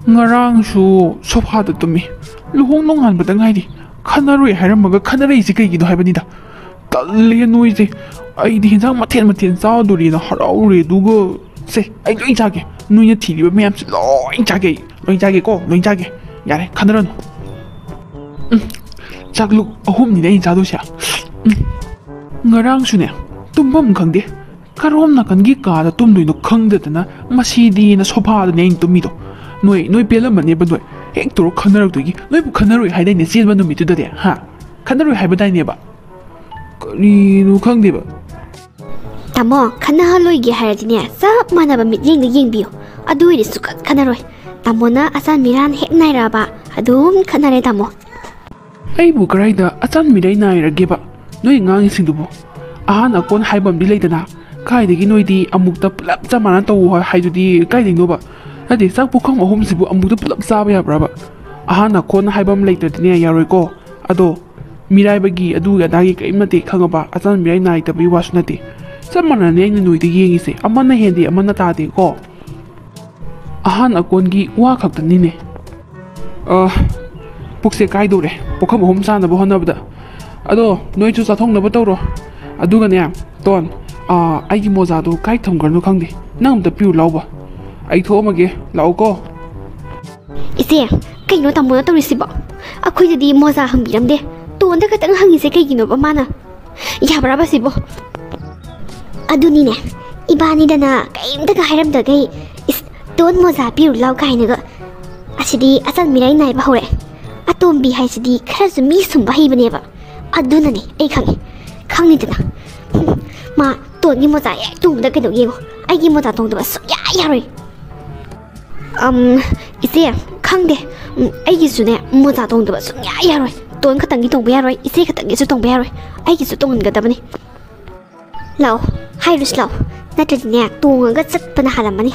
ꯉꯔꯥꯡꯁꯨ ꯁꯣꯐꯥꯗ ꯇꯨꯝꯃꯤ꯫ ꯂꯨꯍꯣꯡ ꯅꯣꯡꯉꯥꯟꯕꯗ ꯉꯥꯏꯔꯤ꯫ ꯈꯟꯅꯔꯣꯏ ꯍꯥꯏꯔꯝꯃꯒ ꯈꯟꯅꯔꯛꯏꯁꯦ ꯀꯩꯒꯤꯅꯣ ꯍꯥꯏꯕꯅꯤꯗ꯫ ꯇꯜꯂꯦ ꯅꯣꯏꯁꯦ꯫ ꯑꯩꯗꯤ ꯍꯦꯟꯖꯥꯡ ꯃꯊꯦꯜ ꯃꯊꯦꯜ ꯆꯥꯗꯣꯔꯦꯅ ꯍꯔꯥꯎꯔꯦ, ꯑꯗꯨꯒ ꯁꯦ, ꯑꯩ ꯂꯣꯏ ꯆꯥꯒꯦ꯫ ꯅꯣꯏꯅ ꯊꯤꯔꯤꯕ ꯃꯌꯥꯝꯁꯦ ꯂꯣꯏ ꯆꯥꯒꯦ ꯑꯩ꯫ ꯂꯣꯏ ꯆꯥꯒꯦꯀꯣ, ꯂꯣꯏ ꯆꯥꯒꯦ꯫ ꯌꯥꯔꯦ, ꯈꯟꯅꯔꯅꯨ꯫ ꯎꯝ, ꯆꯥꯛꯂꯨꯛ ꯑꯍꯨꯝꯅꯤꯅꯦ ꯑꯩꯅ ꯆꯥꯗꯣꯏꯁꯦ꯫ ꯎꯝ, ꯉꯔꯥꯡꯁꯨꯅꯦ, ꯇꯨꯝꯐꯝ ꯈꯪꯗꯦ꯫ ꯀꯔꯣꯝ ꯅꯥꯀꯟꯒꯤ ꯀꯥꯗ ꯇꯨꯝꯗꯣꯏꯅꯣ ꯈꯪꯗꯗꯅ ꯃꯁꯤꯗꯤꯅ ꯁꯣꯐꯥꯗꯅꯦ ꯑꯩꯅ ꯇꯨꯝꯃꯤꯗꯣ꯫ ꯅꯣꯏ, ꯅꯣꯏ ꯄꯦꯜꯂꯝꯃꯅꯦꯕ ꯅꯣꯏ꯫ ꯍꯦꯛ ꯇꯧꯔ ꯈꯟꯅꯔꯛꯇꯣꯏꯒꯤ꯫ ꯅꯣꯏꯕꯨ ꯈꯟꯅꯔꯣꯏ ꯍꯥꯏꯗꯥꯏꯅꯦ ꯆꯦꯟꯕ ꯅꯨꯃꯤꯠꯇꯨꯗꯗꯤ, ꯍꯥ? ꯈꯟꯅꯔꯣꯏ ꯍꯥꯏꯕꯗꯥꯏꯅꯦꯕ? ꯀꯔꯤꯅꯣ ꯈꯪꯗꯦꯕ꯫ ꯇꯥꯃꯣ, ꯈꯠꯅꯍꯜꯂꯣꯏꯒꯦ ꯍꯥꯏꯔꯗꯤꯅꯦ, ꯆꯞ ꯃꯥꯟꯅꯕ ꯃꯤꯠꯌꯦꯡꯗ ꯌꯦꯡꯕꯤꯌꯨ꯫ ꯑꯗꯨ ꯑꯣꯏꯔꯗꯤ ꯁꯨꯛꯈꯠ ꯈꯠꯅꯔꯣꯏ꯫ ꯇꯥꯃꯣꯅ ꯑꯆꯥꯟ ꯃꯤꯔꯥꯟ ꯍꯦꯛ ꯅꯥꯏꯔꯛꯑꯕ, ꯑꯗꯨꯝ ꯈꯠꯅꯔꯦ ꯇꯥꯃꯣ꯫ ꯑꯩꯕꯨ ꯀꯔꯥꯏꯗ ꯑꯆꯥꯟ ꯃꯤꯔꯥꯏ ꯅꯥꯏꯔꯒꯦꯕ? ꯅꯣꯏ ꯉꯥꯡꯉꯤꯁꯤꯡꯗꯨꯕꯨ꯫ ꯑꯍꯥꯟ ꯑꯀꯣꯟ ꯍꯥꯏꯕ ꯑꯃꯗꯤ ꯂꯩꯗꯅ, ꯀꯥꯏꯗꯒꯤ ꯅꯣꯏꯗꯤ ꯑꯃꯨꯛꯇ ꯄꯨꯂꯞ ꯆꯞ ꯃꯥꯟꯅ ꯇꯧꯋꯣ ꯍꯥꯏꯗꯨꯗꯤ ꯀꯥꯏꯗꯩꯅꯣꯕ? ꯅꯠꯇꯦ, ꯆꯥꯛ ꯄꯨꯈꯝ ꯑꯍꯨꯝꯁꯤꯕꯨ ꯑꯃꯨꯛꯇ ꯄꯨꯂꯞ ꯆꯥꯕ ꯌꯥꯕ꯭ꯔꯕ? ꯑꯍꯥꯟ ꯑꯀꯣꯟ ꯍꯥꯏꯕ ꯑꯃ ꯂꯩꯇ꯭ꯔꯗꯤꯅꯦ, ꯌꯥꯔꯣꯏꯀꯣ꯫ ꯑꯗꯣ ꯃꯤꯔꯥꯏꯕꯒꯤ ꯑꯗꯨ ꯑꯗꯥꯒꯤ ꯀꯔꯤꯝ ꯅꯠꯇꯦ, ꯈꯪꯉꯕ? ꯑꯆꯥꯟ ꯃꯤꯔꯥꯏ ꯅꯥꯏꯗꯕꯒꯤ ꯋꯥꯁꯨ ꯅꯠꯇꯦ꯫ ꯆꯞ ꯃꯥꯟꯅꯅꯤ ꯑꯩꯅ ꯅꯣꯏꯗ ꯌꯦꯡꯉꯤꯁꯦ, ꯑꯃꯅ ꯍꯦꯟꯗꯦ ꯑꯃꯅ ꯇꯥꯗꯦꯀꯣ꯫ ꯑꯍꯥꯟ ꯑꯀꯣꯟꯒꯤ ꯋꯥ ꯈꯛꯇꯅꯤꯅꯦ꯫ ꯑ, ꯄꯨꯛꯁꯦ ꯀꯥꯏꯗꯧꯔꯦ, ꯄꯨꯈꯝ ꯑꯍꯨꯝ ꯆꯥꯅꯕ ꯍꯣꯠꯅꯕꯗ꯫ ꯑꯗꯣ ꯅꯣꯏꯁꯨ ꯆꯥꯊꯣꯛꯅꯕ ꯇꯧꯔꯣ꯫ ꯑꯗꯨꯒꯅꯦ, ꯇꯣꯟ, ꯑ, ꯑꯩꯒꯤ ꯃꯣꯖꯥꯗꯣ ꯀꯥꯏ ꯊꯝꯈ꯭ꯔꯅꯣ ꯈꯪꯗꯦ, ꯅꯪ ꯑꯝꯇ ꯄꯤꯔꯨ ꯂꯥꯎꯕ꯫ ꯑꯩ ꯊꯣꯛꯑꯝꯃꯒꯦ, ꯂꯥꯛꯎꯀꯣ꯫ ꯏꯆꯦ, ꯀꯩꯅꯣ ꯇꯥꯃꯣꯅ ꯇꯧꯔꯤꯁꯤꯕꯣ? ꯑꯩꯈꯣꯏꯗꯗꯤ ꯃꯣꯖꯥ ꯍꯪꯕꯤꯔꯝꯗꯦ꯫ ꯇꯣꯟꯗ ꯈꯛꯇꯪ ꯍꯪꯉꯤꯁꯦ ꯀꯩꯒꯤꯅꯣꯕ ꯃꯥꯅ? ꯌꯥꯕ꯭ꯔꯕ ꯁꯤꯕꯣ? ꯑꯗꯨꯅꯤꯅꯦ, ꯏꯕꯥꯅꯤꯗꯅ ꯀꯔꯤꯝꯇꯒ ꯍꯥꯏꯔꯝꯗꯈꯩ, "ꯏꯁ, ꯇꯣꯟ ꯃꯣꯖꯥ ꯄꯤꯔꯨ ꯂꯥꯎ" ꯀꯥꯏꯅꯒ꯫ ꯑꯁꯤꯗꯤ ꯑꯆꯟ ꯃꯤꯔꯥꯏ ꯅꯥꯏꯕ ꯍꯧꯔꯦ꯫ ꯑꯇꯣꯝꯕꯤ ꯍꯥꯏꯁꯤꯗꯤ ꯈꯔꯁꯨ ꯃꯤ ꯁꯨꯝꯕ ꯍꯩꯕꯅꯦꯕ꯫ ꯑꯗꯨꯅꯅꯦ ꯑꯩ ꯈꯪꯉꯦ, ꯈꯪꯅꯤꯗꯅ꯫ ꯃꯥ ꯇꯣꯟꯒꯤ ꯃꯣꯖꯥ ꯍꯦꯛ ꯇꯣꯡꯕꯗ ꯀꯩꯗꯧꯒꯦ ꯌꯦꯡꯉꯣ, ꯑꯩꯒꯤ ꯃꯣꯖꯥ ꯇꯣꯡꯗꯕ ꯁꯨꯡꯌꯥ ꯌꯥꯔꯣꯏ꯫ ꯑꯝ, ꯏꯆꯦ, ꯈꯪꯗꯦ꯫ ꯎꯝ, ꯑꯩꯒꯤꯁꯨꯅꯦ ꯃꯣꯖꯥ ꯇꯣꯡꯗꯕ ꯁꯨꯡꯌꯥ ꯌꯥꯔꯣꯏ꯫ ꯇꯣꯟ ꯈꯛꯇꯪꯒꯤ ꯇꯣꯡꯕ ꯌꯥꯔꯣꯏ, ꯏꯆꯦ ꯈꯛꯇꯪꯒꯤꯁꯨ ꯇꯣꯡꯕ ꯌꯥꯔꯣꯏ꯫ ꯑꯩꯒꯤꯁꯨ ꯇꯣꯡꯍꯟꯒꯗꯕꯅꯤ꯫ ꯂꯥꯛꯑꯣ, ꯍꯥꯏꯔꯨꯁꯤ ꯂꯥꯛꯑꯣ꯫ ꯅꯠꯇ꯭ꯔꯗꯤꯅꯦ, ꯇꯣꯡꯉꯒ ꯆꯠꯄꯅ ꯍꯥꯜꯂꯝꯃꯅꯤ꯫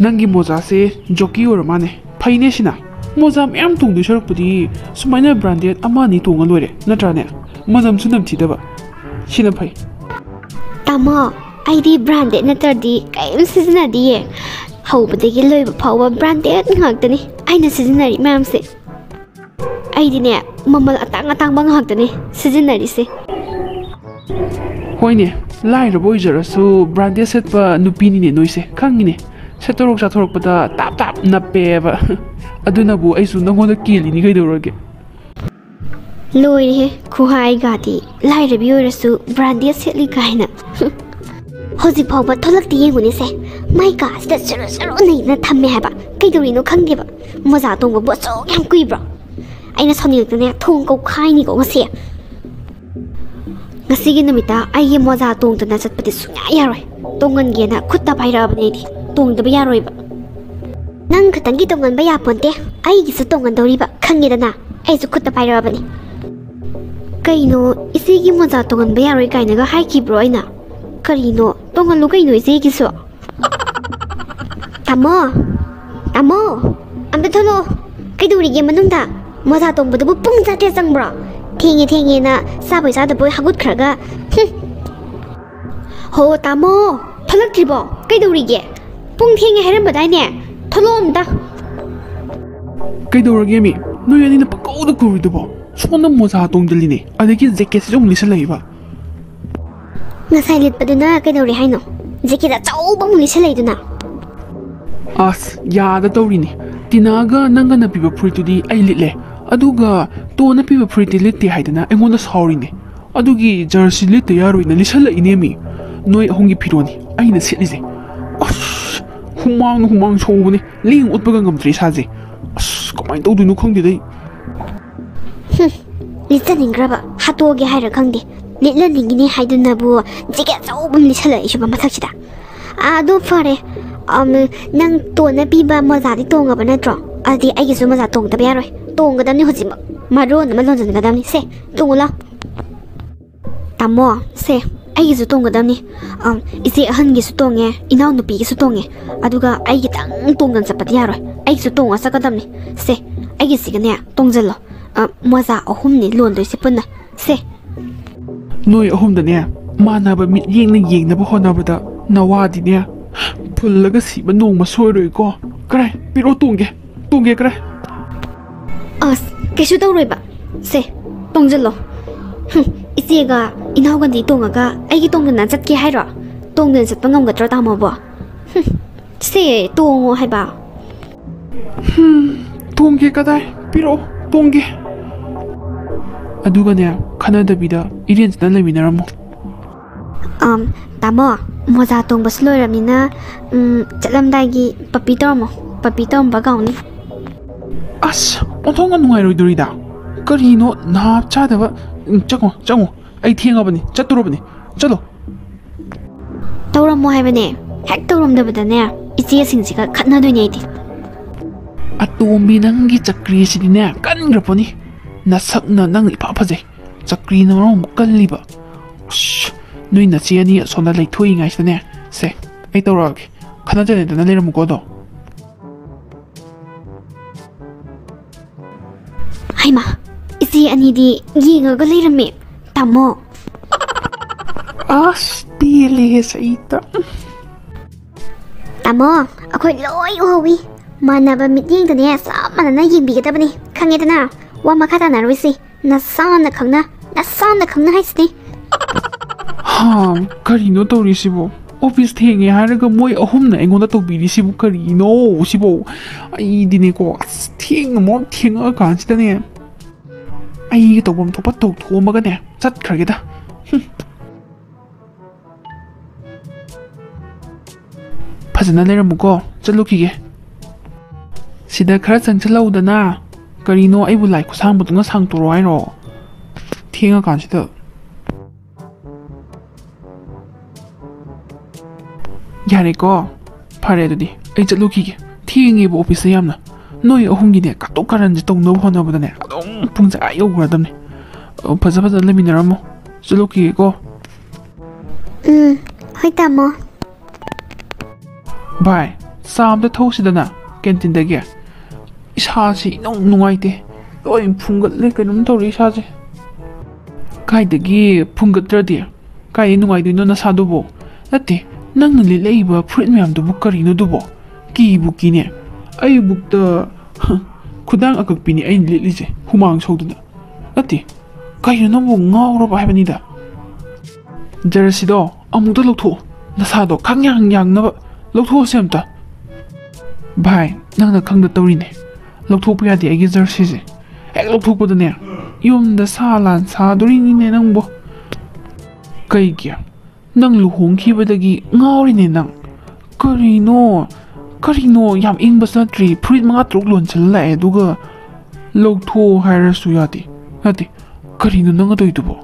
ꯅꯪꯒꯤ ꯃꯣꯖꯥꯁꯦ ꯖꯣꯀꯤ ꯑꯣꯏꯔ ꯃꯥꯅꯦ꯫ ꯐꯩꯅꯦ ꯁꯤꯅ꯫ ꯃꯣꯖꯥ ꯃꯌꯥꯝ ꯇꯣꯡꯗꯣꯏ ꯁꯔꯨꯛꯄꯨꯗꯤ ꯁꯨꯃꯥꯏꯅ branded ꯑꯃ ꯑꯅꯤ ꯇꯣꯡꯉ ꯂꯣꯏꯔꯦ, ꯅꯠꯇ꯭ꯔꯥꯅꯦ? ꯃꯅꯝꯁꯨ ꯅꯝꯊꯤꯗꯕ꯫ ꯁꯤꯅ ꯐꯩ꯫ ꯇꯥꯃꯣ, ꯑꯩꯗꯤ branded ꯅꯠꯇ꯭ꯔꯗꯤ ꯀꯔꯤꯝ ꯁꯤꯖꯤꯟꯅꯗꯤꯌꯦ꯫ ꯍꯧꯕꯗꯒꯤ ꯂꯣꯏꯕ ꯐꯥꯎꯕ branded ꯉꯥꯛꯇꯅꯤ ꯑꯩꯅ ꯁꯤꯖꯤꯟꯅꯔꯤ ꯃꯌꯥꯝꯁꯦ꯫ ꯑꯩꯗꯤꯅꯦ, ꯃꯃꯜ ꯑꯇꯥꯡ ꯑꯇꯥꯡꯕ ꯉꯥꯛꯇꯅꯦ ꯁꯤꯖꯤꯟꯅꯔꯤꯁꯦ꯫ ꯍꯣꯏꯅꯦ, ꯂꯥꯏꯔꯕ ꯑꯣꯏꯖꯔꯁꯨ branded ꯁꯦꯠꯄ ꯅꯨꯄꯤꯅꯤꯅꯦ ꯅꯣꯏꯁꯦ, ꯈꯪꯉꯤꯅꯦ꯫ ꯁꯦꯠꯇꯣꯔꯛ ꯆꯥꯊꯣꯔꯛꯄꯗ ꯇꯥꯞ ꯇꯥꯞ ꯅꯞꯄꯦꯕ꯫ ꯑꯗꯨꯅꯕꯨ ꯑꯩꯁꯨ ꯅꯪꯉꯣꯟꯗ ꯀꯦꯜꯂꯤꯅꯤ ꯀꯩꯗꯧꯔꯒꯦ꯫ ꯂꯣꯏꯔꯦꯍꯦ, ꯈꯨꯍꯥꯏꯒꯗꯤ, ꯂꯥꯏꯔꯕꯤ ꯑꯣꯏꯔꯁꯨ branded ꯁꯦꯠꯂꯤ ꯀꯥꯏꯅ꯫ ꯍꯧꯖꯤꯛ ꯐꯥꯎꯕ ꯊꯣꯛꯂꯛꯇꯦ ꯌꯦꯡꯉꯨꯅꯦꯁꯦ꯫ ꯃꯥꯏ ꯀꯥꯁꯤꯗ ꯆꯨꯔꯨ ꯆꯨꯔꯨ ꯅꯩꯗꯅ ꯊꯝꯃꯦ ꯍꯥꯏꯕ꯫ ꯀꯩꯗꯧꯔꯤꯅꯣ ꯈꯪꯗꯦꯕ꯫ ꯃꯣꯖꯥ ꯇꯣꯡꯕꯕꯨ ꯑꯁꯨꯛ ꯌꯥꯝ ꯀꯨꯏꯕ꯭ꯔꯣ? ꯑꯩꯅ ꯁꯥꯎꯅꯤꯡꯉꯛꯇꯅ ꯊꯣꯡ ꯀꯧꯈꯥꯏꯅꯤꯀꯣ ꯉꯁꯤ꯫ ꯉꯁꯤꯒꯤ ꯅꯨꯃꯤꯠꯇ ꯑꯩꯒꯤ ꯃꯣꯖꯥ ꯇꯣꯡꯗꯅ ꯆꯠꯄꯗꯤ ꯁꯨꯡꯌꯥ ꯌꯥꯔꯣꯏ꯫ ꯇꯣꯡꯍꯟꯒꯦꯅ ꯈꯨꯠꯇ ꯄꯥꯏꯔꯛꯑꯕꯅꯦ ꯑꯩꯗꯤ꯫ ꯇꯣꯡꯗꯕ ꯌꯥꯔꯣꯏꯕ꯫ ꯅꯪ ꯈꯛꯇꯪꯒꯤ ꯇꯣꯡꯍꯟꯕ ꯌꯥꯄꯣꯟꯇꯦ, ꯑꯩꯒꯤꯁꯨ ꯇꯣꯡꯍꯟꯗꯧꯔꯤꯕ ꯈꯪꯉꯦꯗꯅ꯫ ꯑꯩꯁꯨ ꯈꯨꯠꯇ ꯄꯥꯏꯔꯛꯑꯕꯅꯤ꯫ ꯀꯩꯅꯣ, ꯏꯆꯦꯒꯤ ꯃꯣꯖꯥ ꯇꯣꯡꯍꯟꯕ ꯌꯥꯔꯣꯏ ꯀꯥꯏꯅꯒ ꯍꯥꯏꯈꯤꯕ꯭ꯔꯣ ꯑꯩꯅ? ꯀꯔꯤꯅꯣ, ꯇꯣꯡꯍꯜꯂꯨ ꯀꯩꯅꯣ ꯏꯆꯦꯒꯤꯁꯨ꯫ ꯇꯥꯃꯣ, ꯇꯥꯃꯣ, ꯑꯝꯇ ꯊꯣꯛꯂꯛꯑꯣ꯫ ꯀꯩꯗꯧꯔꯤꯒꯦ ꯃꯅꯨꯡꯗ? ꯃꯣꯖꯥ ꯇꯣꯡꯕꯗꯨꯕꯨ ꯄꯨꯡ ꯆꯥꯇ꯭ꯔꯦꯠ ꯆꯪꯕ꯭ꯔꯣ? ꯊꯦꯡꯉꯦ ꯊꯦꯡꯉꯦꯅ ꯆꯥꯕꯣꯏ ꯆꯥꯗꯕꯣꯏ ꯍꯥꯒꯠꯈ꯭ꯔꯒ꯫ ꯍꯨꯝ꯫ ꯍꯣ ꯇꯥꯃꯣ, ꯊꯣꯛꯂꯛꯇ꯭ꯔꯤꯕꯣ? ꯀꯩꯗꯧꯔꯤꯒꯦ? ꯄꯨꯡ ꯊꯦꯡꯉꯦ ꯍꯥꯏꯔꯝꯕꯗꯥꯏꯅꯦ? ꯊꯣꯛꯂꯛꯑꯣ ꯑꯝꯇ꯫ ꯀꯩꯗꯧꯔꯒꯦ ꯃꯤ? ꯅꯣꯏ ꯑꯅꯤꯅ ꯄꯪꯀꯧꯗ ꯀꯧꯔꯤꯗꯨꯕꯣ? ꯁꯣꯝꯗ ꯃꯣꯖꯥ ꯇꯣꯡꯗꯜꯂꯤꯅꯦ, ꯑꯗꯒꯤ ꯖꯦꯀꯦꯠꯁꯤꯁꯨ ꯑꯃꯨꯛ ꯂꯤꯠꯁꯜꯂꯛꯏꯕ꯫ ꯉꯁꯥꯏ ꯂꯤꯠꯄꯗꯨꯅ ꯀꯩꯗꯧꯔꯦ ꯍꯥꯏꯅꯣ? ꯖꯦꯀꯦꯠ ꯑꯆꯧꯕ ꯑꯃꯨꯛ ꯂꯤꯠꯁꯜꯂꯛꯏꯗꯨꯅ꯫ ꯑꯁ, ꯌꯥꯗ ꯇꯧꯔꯤꯅꯦ꯫ ꯇꯤꯅꯥꯒ ꯅꯪꯒꯅ ꯄꯤꯕ ꯐꯨꯔꯤꯠꯇꯨꯗꯤ ꯑꯩ ꯂꯤꯠꯂꯦ, ꯑꯗꯨꯒ ꯇꯣꯟꯅ ꯄꯤꯕ ꯐꯨꯔꯤꯠꯇꯤ ꯂꯤꯠꯇꯦ ꯍꯥꯏꯗꯅ ꯑꯩꯉꯣꯟꯗ ꯁꯥꯎꯔꯤꯅꯦ꯫ ꯑꯗꯨꯒꯤ ꯖꯔꯁꯤ ꯂꯤꯠꯇ ꯌꯥꯔꯣꯏꯅ ꯂꯤꯠꯁꯜꯂꯛꯏꯅꯦ ꯃꯤ꯫ ꯅꯣꯏ ꯑꯍꯨꯝꯒꯤ ꯐꯤꯔꯣꯜꯅꯤ ꯑꯩꯅ ꯁꯦꯠꯂꯤꯁꯦ꯫ ꯑꯁ, ꯍꯨꯃꯥꯡꯅ ꯍꯨꯃꯥꯡ ꯁꯧꯕꯅꯦ, ꯂꯦꯡ ꯑꯣꯠꯄꯒ ꯉꯝꯗ꯭ꯔꯦ ꯏꯁꯥꯁꯦ꯫ ꯑꯁ, ꯀꯃꯥꯏꯅ ꯇꯧꯗꯣꯏꯅꯣ ꯈꯪꯗꯦꯗ ꯑꯩ꯫ ꯍꯨꯝ, ꯂꯤꯠꯆꯅꯤꯡꯈ꯭ꯔꯕ ꯍꯥꯠꯇꯣꯛꯑꯒꯦ ꯍꯥꯏꯔ ꯈꯪꯗꯦ꯫ ꯂꯤꯠꯂꯅꯤꯡꯉꯤꯅꯦ ꯍꯥꯏꯗꯨꯅꯕꯨ ꯖꯦꯀꯦꯠ ꯑꯆꯧꯕ ꯑꯃ ꯂꯤꯠꯁꯜꯂꯛꯏꯁꯤꯕ ꯃꯊꯛꯁꯤꯗ꯫ ꯑꯗꯨ ꯐꯔꯦ, ꯑꯝ, ꯅꯪ ꯇꯣꯟꯅ ꯄꯤꯕ ꯃꯣꯖꯥꯗꯤ ꯇꯣꯡꯉꯕ ꯅꯠꯇ꯭ꯔꯣ? ꯑꯗꯨꯗꯤ ꯑꯩꯒꯤꯁꯨ ꯃꯣꯖꯥ ꯇꯣꯡꯗꯕ ꯌꯥꯔꯣꯏ꯫ ꯇꯣꯡꯒꯗꯕꯅꯤ ꯍꯧꯖꯤꯛꯃꯛ꯫ ꯃꯔꯣꯟ ꯑꯃ ꯂꯣꯟꯁꯤꯟꯒꯗꯕꯅꯤ꯫ ꯁꯦ, ꯇꯣꯡꯉꯨ ꯂꯥꯎ꯫ ꯇꯥꯃꯣ, ꯁꯦ, ꯑꯩꯒꯤꯁꯨ ꯇꯣꯡꯒꯗꯕꯅꯤ꯫ ꯑꯝ, ꯏꯆꯦ ꯑꯍꯟꯒꯤꯁꯨ ꯇꯣꯡꯉꯦ, ꯏꯅꯥꯎꯅꯨꯄꯤꯒꯤꯁꯨ ꯇꯣꯡꯉꯦ꯫ ꯑꯗꯨꯒ ꯑꯩꯒꯤꯇꯪ ꯇꯣꯡꯗꯅ ꯆꯠꯄꯗꯤ ꯌꯥꯔꯣꯏ꯫ ꯑꯩꯒꯤꯁꯨ ꯇꯣꯡꯉ ꯆꯠꯀꯗꯕꯅꯤ꯫ ꯁꯦ, ꯑꯩꯒꯤꯁꯤꯒꯅꯦ ꯇꯣꯡꯖꯜꯂꯣ꯫ ꯑ, ꯃꯣꯖꯥ ꯑꯍꯨꯝꯅꯤ ꯂꯣꯟꯗꯣꯏꯁꯦ ꯄꯨꯟꯅ꯫ ꯁꯦ꯫ ꯅꯣꯏ ꯑꯍꯨꯝꯗꯅꯦ ꯃꯥꯟꯅꯕ ꯃꯤꯠꯌꯦꯡꯅ ꯌꯦꯡꯅꯕ ꯍꯣꯠꯅꯕꯗ ꯅꯋꯥꯗꯤꯅꯦ ꯐꯨꯜꯂꯒ ꯁꯤꯕ ꯅꯣꯡꯃ ꯁꯣꯏꯔꯣꯏꯀꯣ꯫ ꯀꯔꯥꯏ, ꯄꯤꯔꯛꯑꯣ, ꯇꯣꯡꯒꯦ, ꯇꯣꯡꯒꯦ, ꯀꯔꯥꯏ꯫ ꯑꯁ, ꯀꯩꯁꯨ ꯇꯧꯔꯣꯏꯕ꯫ ꯁꯦ, ꯇꯣꯡꯖꯜꯂꯣ꯫ ꯍꯨꯝ, ꯏꯆꯦꯒ ꯏꯅꯥꯎꯒꯗꯤ ꯇꯣꯡꯉꯒ ꯑꯩꯒꯤ ꯇꯣꯡꯗꯅ ꯆꯠꯀꯦ ꯍꯥꯏꯔꯣ? ꯇꯣꯡꯗꯅ ꯆꯠꯄ ꯉꯝꯒꯗ꯭ꯔꯣ, ꯇꯥꯃꯣꯕꯣ? ꯍꯨꯝ, ꯁꯦ, ꯇꯣꯡꯉꯣ ꯍꯥꯏꯕ꯫ ꯍꯨꯝ, ꯇꯣꯡꯒꯦ ꯀꯗꯥꯏ? ꯄꯤꯔꯛꯑꯣ, ꯇꯣꯡꯒꯦ꯫ ꯑꯗꯨꯒꯅꯦ, ꯈꯟꯅꯗꯕꯤꯗ ꯏꯔꯦꯟꯖꯅ ꯂꯩꯃꯤꯟꯅꯔꯝꯃꯣ꯫ ꯑꯝ, ꯇꯥꯃꯣ, ꯃꯣꯖꯥ ꯇꯣꯡꯕꯁꯨ ꯂꯣꯏꯔꯕꯅꯤꯅ, ꯎꯝ, ꯆꯠꯂꯝꯗꯥꯏꯒꯤ ꯄꯞꯄꯤ ꯇꯧꯔꯝꯃꯣ꯫ ꯄꯞꯄꯤ ꯇꯧꯔꯝꯕ ꯀꯥꯎꯅꯤ꯫ ꯑꯁ, ꯑꯣꯟꯊꯣꯛꯅ ꯅꯨꯡꯉꯥꯏꯔꯣꯏꯗꯣꯔꯤꯗ꯫ ꯀꯔꯤꯅꯣ ꯅꯥꯞ ꯆꯥꯗꯕ? ꯎꯝ, ꯆꯪꯉꯣ, ꯆꯪꯉꯣ꯫ ꯑꯩ ꯊꯦꯡꯉꯕꯅꯤ, ꯆꯠꯇꯣꯔꯕꯅꯤ꯫ ꯆꯠꯂꯣ꯫ ꯇꯧꯔꯝꯃꯣ ꯍꯥꯏꯕꯅꯦ꯫ ꯍꯦꯛ ꯇꯧꯔꯝꯗꯕꯗꯅꯦ, ꯏꯆꯦꯁꯤꯡꯁꯤꯒ ꯈꯠꯅꯗꯣꯏꯅꯦ ꯑꯩꯗꯤ꯫ ꯑꯇꯣꯝꯕꯤ, ꯅꯪꯒꯤ ꯆꯀ꯭ꯔꯤꯁꯤꯗꯤꯅꯦ ꯀꯟꯈ꯭ꯔꯄꯣꯠꯅꯤ꯫ ꯅꯁꯛꯅ ꯅꯪ ꯏꯐ ꯐꯖꯩ, ꯆꯀ꯭ꯔꯤꯅ ꯃꯔꯣꯟ ꯑꯃ ꯀꯜꯂꯤꯕ꯫ ꯑꯁ, ꯅꯣꯏ ꯅꯆꯦ ꯑꯅꯤ ꯑꯁꯣꯝꯗ ꯂꯩꯊꯣꯛꯏꯉꯩꯁꯤꯗꯅꯦ, ꯁꯦ, ꯑꯩ ꯇꯧꯔꯛꯑꯒꯦ꯫ ꯈꯠꯅ ꯆꯩꯅꯗꯅ ꯂꯩꯔꯝꯃꯨꯀꯣ ꯑꯗꯣ꯫ ꯍꯩꯃꯥ, ꯏꯆꯦ ꯑꯅꯤꯗꯤ ꯌꯦꯡꯉꯒ ꯂꯩꯔꯝꯃꯦ꯫ ꯇꯥꯃꯣ꯫ ꯑꯁ, ꯄꯦꯜꯂꯦꯍꯦ ꯁꯩꯇ꯫ ꯇꯥꯃꯣ, ꯑꯩꯈꯣꯏ ꯂꯣꯏ ꯎꯍꯧꯋꯤ꯫ ꯃꯥꯟꯅꯕ ꯃꯤꯠꯌꯦꯡꯗꯅꯦ ꯆꯞ ꯃꯥꯟꯅꯅ ꯌꯦꯡꯕꯤꯒꯗꯕꯅꯤ꯫ ꯈꯪꯉꯦꯗꯅ? ꯋꯥ ꯃꯈꯥ ꯇꯥꯅꯔꯣꯏꯁꯤ꯫ ꯅꯁꯥꯅ ꯈꯪꯅ, ꯅꯁꯥꯅ ꯈꯪꯅ ꯍꯥꯏꯁꯤꯗꯤ꯫ ꯍꯥ, ꯀꯔꯤꯅꯣ ꯇꯧꯔꯤꯁꯤꯕꯣ? ꯑꯣꯐꯤꯁ ꯊꯦꯡꯉꯦ ꯍꯥꯏꯔꯒ ꯃꯣꯏ ꯑꯍꯨꯝꯅ ꯑꯩꯉꯣꯟꯗ ꯇꯧꯕꯤꯔꯤꯁꯤꯕꯨ ꯀꯔꯤꯅꯣ ꯁꯤꯕꯣ? ꯑꯩꯗꯤꯅꯦꯀꯣ, ꯑꯁ, ꯊꯦꯡꯅ ꯃꯔꯣꯟ ꯊꯦꯡꯉꯛꯑꯀꯥꯟꯁꯤꯗꯅꯦ, ꯑꯩꯒꯤ ꯇꯧꯐꯝ ꯊꯣꯛꯄ ꯇꯧꯊꯣꯛꯑꯝꯃꯒꯅꯦ ꯆꯠꯈ꯭ꯔꯒꯦꯗ꯫ ꯍꯨꯝ꯫ ꯐꯖꯅ ꯂꯩꯔꯝꯃꯨꯀꯣ, ꯆꯠꯂꯨꯈꯤꯒꯦ꯫ ꯁꯤꯗ ꯈꯔ ꯆꯪꯁꯤꯜꯂꯛꯎꯗꯅ꯫ ꯀꯔꯤꯅꯣ, ꯑꯩꯕꯨ ꯂꯥꯏ ꯈꯨꯠꯁꯥꯡꯕꯗꯧꯅ ꯁꯥꯡꯇꯣꯔꯛꯑꯣ ꯍꯥꯏꯔꯣ? ꯊꯦꯡꯉꯀꯥꯟꯁꯤꯗ꯫ ꯌꯥꯔꯦꯀꯣ, ꯐꯔꯦ ꯑꯗꯨꯗꯤ, ꯑꯩ ꯆꯠꯂꯨꯈꯤꯒꯦ꯫ ꯊꯦꯡꯉꯦꯕ ꯑꯣꯐꯤꯁꯇ ꯌꯥꯝꯅ꯫ ꯅꯣꯏ ꯑꯍꯨꯝꯒꯤꯅꯦ, ꯀꯥꯇꯨ ꯀꯥꯔꯟꯁꯦ ꯇꯧꯅꯕ ꯍꯣꯠꯅꯕꯗꯅꯦ ꯑꯗꯨꯝ ꯄꯨꯡꯁꯦ ꯑꯥ ꯌꯧꯈ꯭ꯔꯗꯕꯅꯦ꯫ ꯑ, ꯐꯖ ꯐꯖꯅ ꯂꯩꯃꯤꯟꯅꯔꯝꯃꯣ꯫ ꯆꯠꯂꯨꯈꯤꯒꯦꯀꯣ꯫ ꯎꯝ, ꯍꯣꯏ ꯇꯥꯃꯣ꯫ ꯚꯥꯏ, ꯆꯥ ꯑꯝꯇ ꯊꯛꯎꯁꯤꯗꯅ, ꯀꯦꯟꯇꯤꯟꯗꯒꯤ꯫ ꯏꯁꯥꯁꯤ ꯏꯅꯨꯡ ꯅꯨꯡꯉꯥꯏꯇꯦ꯫ ꯂꯣꯏ ꯐꯨꯡꯒꯠꯂꯦ, ꯀꯩꯅꯣꯝ ꯇꯧꯔꯦ ꯏꯁꯥꯁꯦ꯫ ꯀꯥꯏꯗꯒꯤ ꯐꯨꯡꯒꯠꯇ꯭ꯔꯗꯤ? ꯀꯥꯏꯗꯩ ꯅꯨꯡꯉꯥꯏꯗꯣꯏꯅꯣ ꯅꯁꯥꯗꯨꯕꯣ? ꯅꯠꯇꯦ, ꯅꯪꯅ ꯂꯤꯠꯂꯛꯏꯕ ꯐꯨꯔꯤꯠ ꯃꯌꯥꯝꯗꯨꯕꯨ ꯀꯔꯤꯅꯣ ꯑꯗꯨꯕꯣ? ꯀꯤꯕꯨ ꯀꯤꯅꯦ꯫ ꯑꯩꯕꯨꯛꯇ, ꯈꯨꯗꯥꯡ ꯑꯀꯛꯄꯤꯅꯤ ꯑꯩꯅ ꯂꯤꯠꯂꯤꯁꯦ, ꯍꯨꯃꯥꯡ ꯁꯧꯗꯅ꯫ ꯅꯠꯇꯦ, ꯀꯩꯅꯣ ꯅꯪꯕꯨ ꯉꯥꯎꯔꯕ ꯍꯥꯏꯕꯅꯤꯗ? ꯖꯔꯁꯤꯗꯣ ꯑꯃꯨꯛꯇ ꯂꯧꯊꯣꯛꯑꯣ, ꯅꯁꯥꯗꯣ ꯈꯪꯌꯥꯡ ꯌꯥꯡꯅꯕ ꯂꯧꯊꯣꯛꯑꯣꯁꯦ ꯑꯝꯇ꯫ ꯚꯥꯏ, ꯅꯪꯅ ꯈꯪꯗ ꯇꯧꯔꯤꯅꯦ, ꯂꯧꯊꯣꯛꯄ ꯌꯥꯗꯦ ꯑꯩꯒꯤ ꯖꯔꯁꯤꯁꯦ꯫ ꯍꯦꯛ ꯂꯧꯊꯣꯛꯄꯗꯅꯦ, ꯌꯨꯝꯗ ꯁꯥ ꯂꯥꯟ ꯁꯥꯗꯣꯔꯤꯅꯤꯅꯦ ꯅꯪꯕꯨ꯫ ꯀꯩꯒꯤ? ꯅꯪ ꯂꯨꯍꯣꯡꯈꯤꯕꯗꯒꯤ ꯉꯥꯎꯔꯤꯅꯦ ꯅꯪ꯫ ꯀꯔꯤꯅꯣ? ꯀꯔꯤꯅꯣ? ꯌꯥꯝ ꯏꯪꯕꯁꯨ ꯅꯠꯇ꯭ꯔꯤ, ꯐꯨꯔꯤꯠ ꯃꯉꯥ ꯇꯔꯨꯛ ꯂꯣꯟꯁꯤꯜꯂ ꯂꯥꯛꯑꯦ, ꯑꯗꯨꯒ ꯂꯧꯊꯣꯛꯑꯣ ꯍꯥꯏꯔꯁꯨ ꯌꯥꯗꯦ꯫ ꯅꯠꯇꯦ, ꯀꯔꯤꯅꯣ ꯅꯪꯅ ꯇꯧꯔꯤꯗꯨꯕꯣ?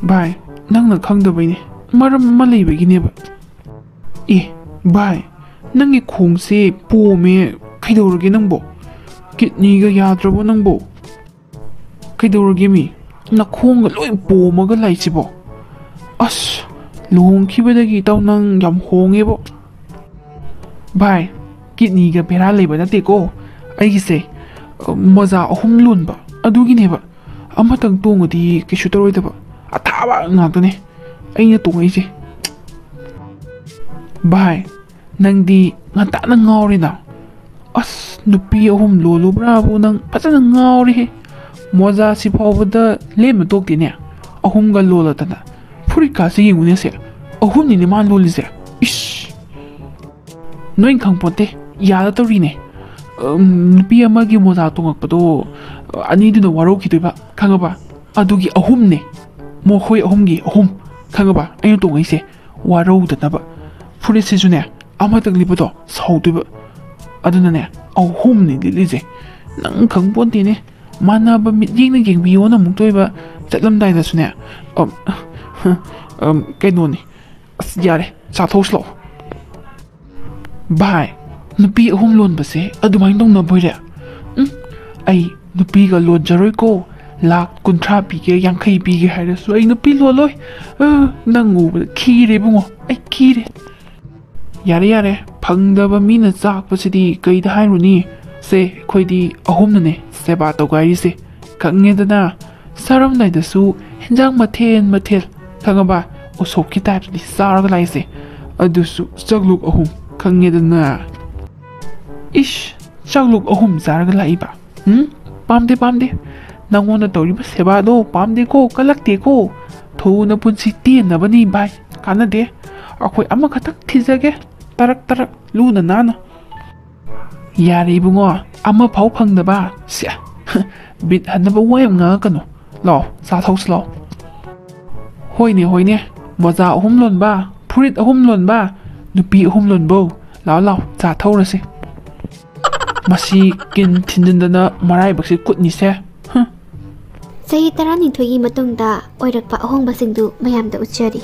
ꯚꯥꯏ, ꯅꯪꯅ ꯈꯪꯗꯕꯩꯅꯦ, ꯃꯔꯝ ꯑꯃ ꯂꯩꯕꯒꯤꯅꯦꯕ꯫ ꯑꯦ, ꯚꯥꯏ, ꯅꯪꯒꯤ ꯈꯣꯡꯁꯦ ꯄꯣꯝꯃꯦ, ꯀꯩꯗꯧꯔꯒꯦ ꯅꯪꯕꯣ? ꯀꯤꯠꯅꯤꯒ ꯌꯥꯗ꯭ꯔꯕꯣ ꯅꯪꯕꯣ? ꯀꯩꯗꯧꯔꯒꯦ ꯃꯤ? ꯅꯈꯣꯡꯒ ꯂꯣꯏ ꯄꯣꯝꯃꯒ ꯂꯩꯁꯤꯕꯣ? ꯑꯁ, ꯂꯨꯍꯣꯡꯈꯤꯕꯗꯒꯤ ꯏꯇꯥꯎ ꯅꯪ ꯌꯥꯝ ꯍꯣꯡꯉꯦꯕꯣ꯫ ꯚꯥꯏ, ꯀꯤꯠꯅꯤꯒ ꯕꯦꯔꯥ ꯂꯩꯕ ꯅꯠꯇꯦꯀꯣ꯫ ꯑꯩꯒꯤꯁꯦ, ꯑ, ꯃꯣꯖꯥ ꯑꯍꯨꯝ ꯂꯣꯟꯕ ꯑꯗꯨꯒꯤꯅꯦꯕ꯫ ꯑꯃꯇꯪ ꯇꯣꯡꯉꯗꯤ ꯀꯩꯁꯨ ꯇꯧꯔꯣꯏꯗꯕ꯫ ꯑꯊꯥꯕ ꯉꯥꯛꯇꯅꯦ ꯑꯩꯅ ꯇꯣꯡꯉꯛꯏꯁꯦ꯫ ꯚꯥꯏ, ꯅꯪꯗꯤ ꯉꯟꯇꯥꯅ ꯉꯥꯎꯔꯦꯅ꯫ ꯑꯁ, ꯅꯨꯄꯤ ꯑꯍꯨꯝ ꯂꯣꯜꯂꯨꯕ꯭ꯔꯥꯕꯨ ꯅꯪ ꯐꯖꯅ ꯉꯥꯎꯔꯦꯍꯦ꯫ ꯃꯣꯖꯥꯁꯤ ꯐꯥꯎꯕꯗ ꯂꯦꯝꯅ ꯇꯣꯛꯇꯦꯅꯦ꯫ ꯑꯍꯨꯝꯒ ꯂꯣꯜꯂꯗꯅ꯫ ꯐꯨꯔꯤꯠꯀꯥꯁꯦ ꯌꯦꯡꯉꯨꯅꯦ ꯁꯦ꯫ ꯑꯍꯨꯝꯅꯤꯅꯦ ꯃꯥ ꯂꯣꯜꯂꯤꯁꯦ꯫ ꯏꯁ! ꯅꯣꯏ ꯈꯪꯄꯣꯠꯇꯦ, ꯌꯥꯗ ꯇꯧꯔꯤꯅꯦ꯫ ꯎꯝ, ꯅꯨꯄꯤ ꯑꯃꯒꯤ ꯃꯣꯖꯥ ꯇꯣꯡꯉꯛꯄꯗꯣ ꯑꯅꯤꯗꯨꯅ ꯋꯥꯔꯧꯈꯤꯗꯣꯏꯕ, ꯈꯪꯉꯕ? ꯑꯗꯨꯒꯤ ꯑꯍꯨꯝꯅꯦ, ꯃꯈꯣꯏ ꯑꯍꯨꯝꯒꯤ ꯑꯍꯨꯝ, ꯈꯪꯉꯕ? ꯑꯩꯅ ꯇꯣꯡꯉꯛꯏꯁꯦ ꯋꯥꯔꯧꯗꯅꯕ꯫ ꯐꯨꯔꯤꯠꯁꯤꯁꯨꯅꯦ, ꯑꯃꯇꯪ ꯂꯤꯠꯄꯗꯣ ꯁꯥꯎꯗꯣꯏꯕ꯫ ꯑꯗꯨꯅꯅꯦ, ꯑꯍꯨꯝꯅꯦ ꯂꯤꯠꯂꯤꯁꯦ꯫ ꯅꯪ ꯈꯪꯄꯣꯟꯇꯦꯅꯦ, ꯃꯥꯟꯅꯕ ꯃꯤꯠꯌꯦꯡꯅ ꯌꯦꯡꯕꯤꯌꯣꯅ ꯑꯃꯨꯛ ꯇꯣꯏꯕ꯫ ꯆꯠꯂꯝꯗꯥꯏꯗꯁꯨꯅꯦ, ꯑꯝ, ꯑꯝ, ꯀꯩꯅꯣꯅꯦ, ꯑꯁ, ꯌꯥꯔꯦ, ꯆꯥꯊꯣꯛꯁꯤ ꯂꯥꯛꯑꯣ꯫ ꯚꯥꯏ, ꯅꯨꯄꯤ ꯑꯍꯨꯝ ꯂꯣꯟꯕꯁꯦ ꯑꯗꯨꯃꯥꯏꯅ ꯇꯧꯅꯕꯣꯏꯔꯦ? ꯎꯝ, ꯑꯩ ꯅꯨꯄꯤꯒ ꯂꯣꯟꯖꯔꯣꯏꯀꯣ꯫ ꯂꯥꯛ ꯀꯨꯟꯊ꯭ꯔꯥ ꯄꯤꯒꯦ, ꯌꯥꯡꯈꯩ ꯄꯤꯒꯦ ꯍꯥꯏꯔꯁꯨ ꯑꯩ ꯅꯨꯄꯤ ꯂꯣꯜꯂꯣꯏ꯫ ꯑ, ꯅꯪ ꯎꯕꯗ ꯈꯤꯔꯦ ꯏꯕꯨꯡꯉꯣ, ꯑꯩ ꯈꯤꯔꯦ꯫ ꯌꯥꯔꯦ, ꯌꯥꯔꯦ, ꯐꯪꯗꯕ ꯃꯤꯅ ꯆꯥꯛꯄꯁꯤꯗꯤ ꯀꯩꯗ ꯍꯥꯏꯔꯨꯅꯤ? ꯁꯦ, ꯑꯩꯈꯣꯏꯗꯤ ꯑꯍꯨꯝꯅꯅꯦ ꯁꯦꯕꯥ ꯇꯧꯒꯥꯏꯔꯤꯁꯦ, ꯈꯪꯉꯦꯗꯅ꯫ ꯆꯥꯔꯝꯗꯥꯏꯗꯁꯨ ꯍꯦꯟꯖꯥꯡ ꯃꯊꯦꯜ ꯃꯊꯦꯜ, ꯈꯪꯉꯕ? ꯎꯁꯣꯞꯀꯤ ꯇꯥꯏꯞꯇꯗꯤ ꯆꯥꯔꯒ ꯂꯥꯛꯏꯁꯦ, ꯑꯗꯨꯁꯨ ꯆꯥꯛꯂꯨꯛ ꯑꯍꯨꯝ, ꯈꯪꯉꯦꯗꯅ꯫ ꯏꯁ, ꯆꯥꯛꯂꯨꯛ ꯑꯍꯨꯝ ꯆꯥꯔꯒ ꯂꯥꯛꯏꯕ? ꯎꯝ? ꯄꯥꯝꯗꯦ, ꯄꯥꯝꯗꯦ꯫ ꯅꯪꯉꯣꯟꯗ ꯇꯧꯔꯤꯕ ꯁꯦꯕꯥꯗꯣ ꯄꯥꯝꯗꯦꯀꯣ, ꯀꯜꯂꯛꯇꯦꯀꯣ꯫ ꯊꯨꯅ ꯄꯨꯟꯁꯤ ꯇꯦꯟꯅꯕꯅꯤ ꯚꯥꯏ, ꯀꯥꯟꯅꯗꯦ꯫ ꯑꯩꯈꯣꯏ ꯑꯃꯈꯛꯇꯪ ꯊꯤꯖꯒꯦ, ꯇꯔꯛ ꯇꯔꯛ, ꯂꯨꯅ ꯅꯥꯟꯅ꯫ ꯌꯥꯔꯦ ꯏꯕꯨꯡꯉꯣ, ꯑꯃꯐꯥꯎ ꯐꯪꯗꯕ꯫ ꯁꯦ, ꯕꯤꯠ ꯍꯟꯅꯕ ꯋꯥ ꯌꯥꯝ ꯉꯥꯡꯉꯛꯀꯅꯨ꯫ ꯂꯥꯛꯑꯣ, ꯆꯥ ꯊꯛꯁꯤ ꯂꯥꯛꯑꯣ꯫ ꯍꯣꯏꯅꯦ, ꯍꯣꯏꯅꯦ, ꯃꯣꯖꯥ ꯑꯍꯨꯝ ꯂꯣꯟꯕ, ꯐꯨꯔꯤꯠ ꯑꯍꯨꯝ ꯂꯣꯟꯕ, ꯅꯨꯄꯤ ꯑꯍꯨꯝ ꯂꯣꯟꯕꯧ꯫ ꯂꯥꯛꯑꯣ, ꯂꯥꯛꯑꯣ, ꯆꯥ ꯊꯧꯔꯁꯤ꯫ ꯃꯁꯤ ꯀꯤꯟ ꯊꯤꯟꯖꯤꯟꯗꯅ ꯃꯔꯥꯏꯕꯛꯁꯤ ꯀꯨꯠꯅꯤꯁꯦ꯫ ꯍꯨꯝ꯫ ꯆꯍꯤ ꯇꯔꯥꯅꯤꯊꯣꯏꯒꯤ ꯃꯇꯨꯡꯗ ꯑꯣꯏꯔꯛꯄ ꯑꯍꯣꯡꯕꯁꯤꯡꯗꯨ ꯃꯌꯥꯝꯗ ꯎꯠꯆꯔꯤ꯫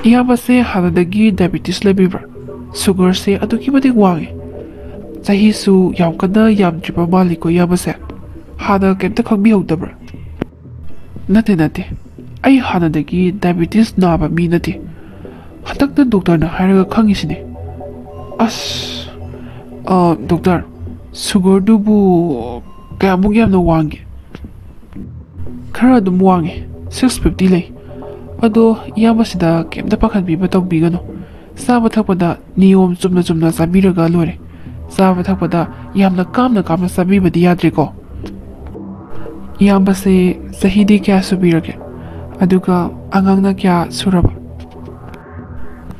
ꯏꯌꯥꯝꯕꯁꯦ ꯍꯥꯟꯅꯗꯒꯤ ꯗꯥꯏꯕꯤꯇꯤꯁ ꯂꯩꯕꯤꯕ꯭ꯔꯥ? ꯁꯨꯒꯔꯁꯦ ꯑꯗꯨꯛꯀꯤ ꯃꯇꯤꯛ ꯋꯥꯡꯉꯤ꯫ ꯆꯍꯤꯁꯨ ꯌꯥꯝ ꯀꯟꯅ ꯌꯥꯝꯗ꯭ꯔꯤꯕ ꯃꯥꯜꯂꯤꯀꯣ ꯏꯌꯥꯝꯕꯁꯦ꯫ ꯍꯥꯟꯅ ꯀꯩꯝꯇ ꯈꯪꯕꯤꯍꯧꯗꯕ꯭ꯔꯥ? ꯅꯠꯇꯦ, ꯅꯠꯇꯦ꯫ ꯑꯩ ꯍꯥꯟꯅꯗꯒꯤ ꯗꯥꯏꯕꯤꯇꯤꯁ ꯅꯥꯕ ꯃꯤ ꯅꯠꯇꯦ꯫ ꯍꯟꯗꯛꯇ ꯗꯣꯛꯇꯔꯅ ꯍꯥꯏꯔꯒ ꯈꯪꯉꯤꯁꯤꯅꯦ꯫ ꯑꯁ, ꯑ, ꯗꯣꯛꯇꯔ, ꯁꯨꯒꯔꯗꯨꯕꯨ ꯀꯌꯥꯃꯨꯛ ꯌꯥꯝꯅ ꯋꯥꯡꯒꯦ? ꯈꯔ ꯑꯗꯨꯝ ꯋꯥꯡꯉꯦ, ꯁꯤꯛꯁ ꯐꯤꯐꯇꯤ ꯂꯩ꯫ ꯑꯗꯣ ꯏꯌꯥꯝꯕꯁꯤꯗ ꯀꯩꯝꯇ ꯄꯥꯈꯠꯄꯤꯕ ꯇꯧꯕꯤꯒꯅꯨ꯫ ꯆꯥꯕ ꯊꯛꯄꯗ ꯅꯤꯌꯣꯝ ꯆꯨꯝꯅ ꯆꯨꯝꯅ ꯆꯥꯕꯤꯔꯒ ꯂꯣꯏꯔꯦ꯫ ꯆꯥꯕ ꯊꯛꯄꯗ ꯌꯥꯝꯅ ꯀꯥꯝꯅ ꯀꯥꯝꯅ ꯆꯥꯕꯤꯕꯗꯤ ꯌꯥꯗ꯭ꯔꯦꯀꯣ꯫ ꯏꯌꯥꯝꯕꯁꯦ ꯆꯍꯤꯗꯤ ꯀꯌꯥ ꯁꯨꯕꯤꯔꯒꯦ? ꯑꯗꯨꯒ ꯑꯉꯥꯡꯅ ꯀꯌꯥ ꯁꯨꯔꯕ?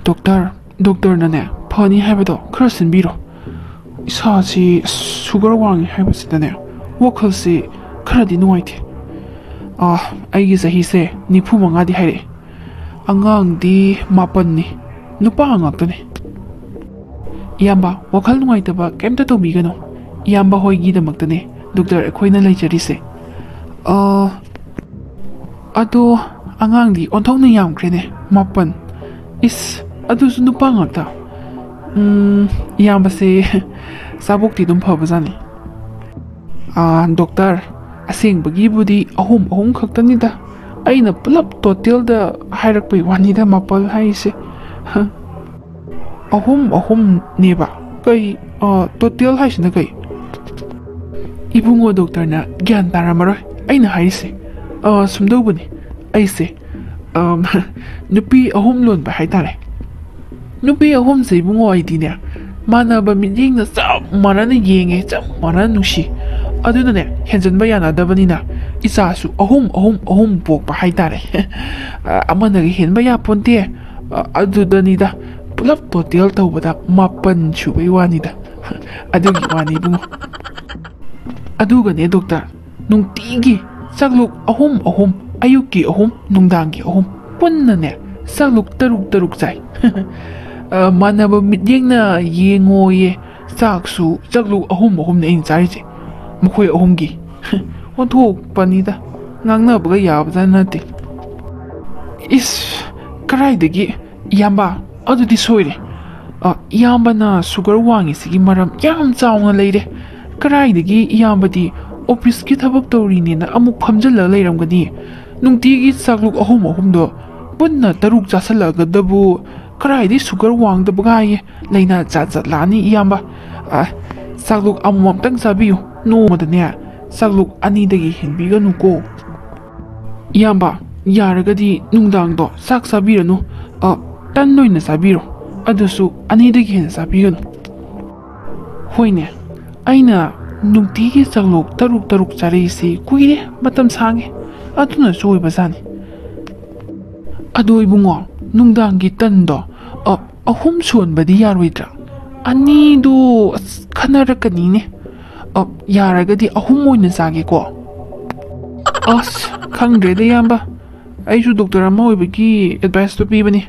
ꯗꯣꯛꯇꯔ, ꯗꯣꯛꯇꯔꯅꯅꯦ, ꯐꯅꯤ ꯍꯥꯏꯕꯗꯣ ꯈꯔ ꯁꯤꯟꯕꯤꯔꯣ꯫ ꯏꯁꯥꯁꯤ ꯁꯨꯒꯔ ꯋꯥꯡꯉꯤ ꯍꯥꯏꯕꯁꯤꯗꯅꯦ, ꯋꯥꯈꯜꯁꯤ ꯈꯔꯗꯤ ꯅꯨꯡꯉꯥꯏꯇꯦ꯫ ꯑꯥ, ꯑꯩꯒꯤ ꯆꯍꯤꯁꯦ ꯅꯤꯐꯨ ꯃꯉꯥꯗꯤ ꯍꯥꯏꯔꯛꯑꯦ꯫ ꯑꯉꯥꯡꯗꯤ ꯃꯥꯄꯟꯅꯤ, ꯅꯨꯄꯥ ꯉꯥꯛꯇꯅꯤ꯫ ꯏꯌꯥꯝꯕ, ꯋꯥꯈꯜ ꯅꯨꯡꯉꯥꯏꯇꯕ ꯀꯩꯝꯇ ꯇꯧꯕꯤꯒꯅꯨ꯫ ꯏꯌꯥꯝꯕ ꯍꯣꯏꯒꯤꯗꯃꯛꯇꯅꯦ ꯗꯣꯛꯇꯔ ꯑꯩꯈꯣꯏꯅ ꯂꯩꯖꯔꯤꯁꯦ꯫ ꯑ, ꯑꯗꯣ ꯑꯉꯥꯡꯗꯤ ꯑꯣꯟꯊꯣꯛꯅ ꯌꯥꯝꯈ꯭ꯔꯦꯅꯦ, ꯃꯥꯄꯟ꯫ ꯏꯁ, ꯑꯗꯨꯁꯨ ꯅꯨꯄꯥ ꯉꯥꯛꯇ꯫ ꯎꯝ, ꯏꯌꯥꯝꯕꯁꯦ ꯆꯥꯕꯣꯛꯇꯤ ꯑꯗꯨꯝ ꯐꯕꯖꯥꯠꯅꯤ꯫ ꯑꯥ, ꯗꯣꯛꯇꯔ, ꯑꯁꯦꯡꯕꯒꯤꯕꯨꯗꯤ ꯑꯍꯨꯝ, ꯑꯍꯨꯝ ꯈꯛꯇꯅꯤꯗ꯫ ꯑꯩꯅ ꯄꯨꯂꯞ ꯇꯣꯇꯦꯜꯗ ꯍꯥꯏꯔꯛꯄꯩ ꯋꯥꯅꯤꯗ, ꯃꯥꯄꯜ ꯍꯥꯏꯔꯤꯁꯦ꯫ ꯍ, ꯑꯍꯨꯝ, ꯑꯍꯨꯝꯅꯦꯕ꯫ ꯀꯩ, ꯑꯥ, ꯇꯣꯇꯦꯜ ꯍꯥꯏꯁꯤꯅ ꯀꯩ? ꯏꯕꯨꯡꯉꯣ, ꯗꯣꯛꯇꯔꯅ ꯒ꯭ꯌꯥꯟ ꯇꯥꯔꯝꯃꯔꯣꯏ ꯑꯩꯅ ꯍꯥꯏꯔꯤꯁꯦ꯫ ꯑꯥ, ꯁꯨꯝꯗꯧꯕꯅꯤ, ꯑꯩꯁꯦ, ꯑꯝ, ꯅꯨꯄꯤ ꯑꯍꯨꯝ ꯂꯣꯟꯕ ꯍꯥꯏꯇꯥꯔꯦ꯫ ꯅꯨꯄꯤ ꯑꯍꯨꯝꯁꯦ ꯏꯕꯨꯡꯉꯣ ꯑꯩꯗꯤꯅꯦ, ꯃꯥꯟꯅꯕ ꯃꯤꯠꯌꯦꯡꯅ ꯆꯞ ꯃꯥꯟꯅꯅ ꯌꯦꯡꯉꯦ, ꯆꯞ ꯃꯥꯟꯅꯅ ꯅꯨꯡꯁꯤ꯫ ꯑꯗꯨꯅꯅꯦ, ꯍꯦꯟꯖꯟꯕ ꯌꯥꯅꯗꯕꯅꯤꯅ ꯏꯆꯥꯁꯨ ꯑꯍꯨꯝ, ꯑꯍꯨꯝ, ꯑꯍꯨꯝ ꯄꯣꯛꯄ ꯍꯥꯏꯇꯥꯔꯦ꯫ ꯑ, ꯑꯃꯅꯒ ꯍꯦꯟꯕ ꯌꯥꯄꯣꯟꯇꯦ꯫ ꯑ, ꯑꯗꯨꯗꯅꯤꯗ, ꯄꯨꯂꯞ ꯇꯣꯇꯦꯜ ꯇꯧꯕꯗ ꯃꯥꯄꯟ ꯁꯨꯕꯩ ꯋꯥꯅꯤꯗ꯫ ꯑꯗꯨꯒꯤ ꯋꯥꯅꯤ ꯏꯕꯨꯡꯉꯣ꯫ ꯑꯗꯨꯒꯅꯦ ꯗꯣꯛꯇꯔ, ꯅꯨꯡꯇꯤꯒꯤ ꯆꯥꯛꯂꯨꯛ ꯑꯍꯨꯝ ꯑꯍꯨꯝ, ꯑꯌꯨꯛꯀꯤ ꯑꯍꯨꯝ, ꯅꯨꯡꯗꯥꯡꯒꯤ ꯑꯍꯨꯝ, ꯄꯨꯟꯅꯅꯦ ꯆꯥꯛꯂꯨꯛ ꯇꯔꯨꯛ ꯇꯔꯨꯛ ꯆꯥꯏ꯫ ꯑ, ꯃꯥꯟꯅꯕ ꯃꯤꯠꯌꯦꯡꯅ ꯌꯦꯡꯉꯣꯌꯦ, ꯆꯥꯛꯁꯨ ꯆꯥꯛꯂꯨꯛ ꯑꯍꯨꯝ ꯑꯍꯨꯝꯅꯦ ꯑꯩꯅ ꯆꯥꯔꯤꯁꯦ, ꯃꯈꯣꯏ ꯑꯍꯨꯝꯒꯤ꯫ ꯑꯣꯟꯊꯣꯛꯄꯅꯤꯗ, ꯉꯥꯡꯅꯕꯒ ꯌꯥꯕꯖꯥꯠ ꯅꯠꯇꯦ꯫ ꯏꯁ, ꯀꯔꯥꯏꯗꯒꯤ? ꯏꯌꯥꯝꯕ, ꯑꯗꯨꯗꯤ ꯁꯣꯏꯔꯦ꯫ ꯑ, ꯏꯌꯥꯝꯕꯅ ꯁꯨꯒꯔ ꯋꯥꯡꯉꯤꯁꯤꯒꯤ ꯃꯔꯝ ꯌꯥꯝ ꯆꯥꯎꯅ ꯂꯩꯔꯦ꯫ ꯀꯔꯥꯏꯗꯒꯤ ꯏꯌꯥꯝꯕꯗꯤ ꯑꯣꯐꯤꯁꯀꯤ ꯊꯕꯛ ꯇꯧꯔꯤꯅꯦꯅ ꯑꯃꯨꯛ ꯐꯝꯖꯤꯜꯂꯒ ꯂꯩꯔꯝꯒꯅꯤ? ꯅꯨꯡꯇꯤꯒꯤ ꯆꯥꯛꯂꯨꯛ ꯑꯍꯨꯝ ꯑꯍꯨꯝꯗꯣ ꯄꯨꯟꯅ ꯇꯔꯨꯛ ꯆꯥꯁꯤꯜꯂꯛꯑꯒꯗꯕꯨ ꯀꯔꯥꯏꯗꯒꯤ ꯁꯨꯒꯔ ꯋꯥꯡꯗꯕꯒ ꯍꯥꯏꯌꯦ꯫ ꯂꯥꯏꯅꯥ ꯖꯥꯠ ꯖꯥꯠ ꯂꯥꯛꯑꯅꯤ ꯏꯌꯥꯝꯕ꯫ ꯑ, ꯆꯥꯛꯂꯨꯛ ꯑꯃꯃꯝꯇꯪ ꯆꯥꯕꯤꯌꯨ꯫ ꯅꯣꯡꯃꯗꯅꯦ ꯆꯥꯛꯂꯨꯛ ꯑꯅꯤꯗꯒꯤ ꯍꯦꯟꯕꯤꯒꯅꯨꯀꯣ꯫ ꯏꯌꯥꯝꯕ, ꯌꯥꯔꯒꯗꯤ ꯅꯨꯡꯗꯥꯡꯗꯣ ꯆꯥꯛ ꯆꯥꯕꯤꯔꯅꯨ꯫ ꯑ, ꯇꯟ ꯑꯣꯏꯅ ꯆꯥꯕꯤꯔꯣ꯫ ꯑꯗꯨꯁꯨ ꯑꯅꯤꯗꯒꯤ ꯍꯦꯟꯅ ꯆꯥꯕꯤꯒꯅꯨ꯫ ꯍꯣꯏꯅꯦ, ꯑꯩꯅ ꯅꯨꯡꯇꯤꯒꯤ ꯆꯥꯛꯂꯨꯛ ꯇꯔꯨꯛ ꯇꯔꯨꯛ ꯆꯥꯔꯛꯏꯁꯤ ꯀꯨꯏꯔꯦ, ꯃꯇꯝ ꯁꯥꯡꯉꯦ꯫ ꯑꯗꯨꯅꯁꯨ ꯑꯣꯏꯕꯖꯥꯠꯅꯤ꯫ ꯑꯗꯣ ꯏꯕꯨꯡꯉꯣ, ꯅꯨꯡꯗꯥꯡꯒꯤ ꯇꯟꯗꯣ, ꯑ, ꯑꯍꯨꯝ ꯁꯣꯟꯕꯗꯤ ꯌꯥꯔꯣꯏꯗ꯭ꯔꯥ? ꯑꯅꯤꯗꯣ, ꯑꯁ, ꯈꯟꯅꯔꯛꯀꯅꯤꯅꯦ꯫ ꯑ, ꯌꯥꯔꯒꯗꯤ ꯑꯍꯨꯝ ꯑꯣꯏꯅ ꯆꯥꯒꯦꯀꯣ꯫ ꯑꯁ, ꯈꯪꯗ꯭ꯔꯦꯗ ꯏꯌꯥꯝꯕ, ꯑꯩꯁꯨ ꯗꯣꯛꯇꯔ ꯑꯃ ꯑꯣꯏꯕꯒꯤ ꯑꯦꯗꯚꯥꯏꯁꯇꯣ ꯄꯤꯕꯅꯤ꯫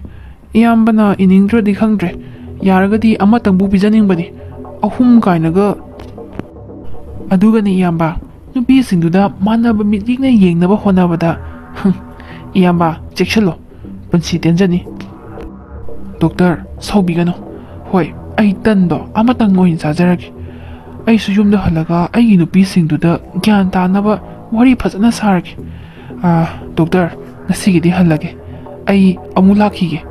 ꯏꯌꯥꯝꯕꯅ ꯏꯅꯤꯡꯗ꯭ꯔꯗꯤ ꯈꯪꯗ꯭ꯔꯦ, ꯌꯥꯔꯒꯗꯤ ꯑꯃꯇꯪꯕꯨ ꯄꯤꯖꯅꯤꯡꯕꯅꯤ꯫ ꯑꯍꯨꯝ ꯀꯥꯏꯅꯒ꯫ ꯑꯗꯨꯒꯅꯤ ꯏꯌꯥꯝꯕ, ꯅꯨꯄꯤꯁꯤꯡꯗꯨꯗ ꯃꯥꯟꯅꯕ ꯃꯤꯠꯌꯦꯡꯅ ꯌꯦꯡꯅꯕ ꯍꯣꯠꯅꯕꯗ, ꯍꯝ, ꯏꯌꯥꯝꯕ, ꯆꯦꯛꯁꯤꯜꯂꯣ, ꯄꯨꯟꯁꯤ ꯇꯦꯟꯖꯅꯤ꯫ ꯗꯣꯛꯇꯔ, ꯁꯥꯎꯕꯤꯒꯅꯨ꯫ ꯍꯣꯏ, ꯑꯩ ꯇꯟꯗꯣ ꯑꯃꯇꯪ ꯑꯣꯏꯅ ꯆꯥꯖꯔꯒꯦ꯫ ꯑꯩꯁꯨ ꯌꯨꯝꯗ ꯍꯜꯂꯒ ꯑꯩꯒꯤ ꯅꯨꯄꯤꯁꯤꯡꯗꯨꯗ ꯒ꯭ꯌꯥꯟ ꯇꯥꯅꯕ ꯋꯥꯔꯤ ꯐꯖꯅ ꯁꯥꯔꯒꯦ꯫ ꯑꯥ, ꯗꯣꯛꯇꯔ, ꯉꯁꯤꯒꯤꯗꯤ ꯍꯜꯂꯒꯦ꯫ ꯑꯩ ꯑꯃꯨꯛ ꯂꯥꯛꯈꯤꯒꯦ꯫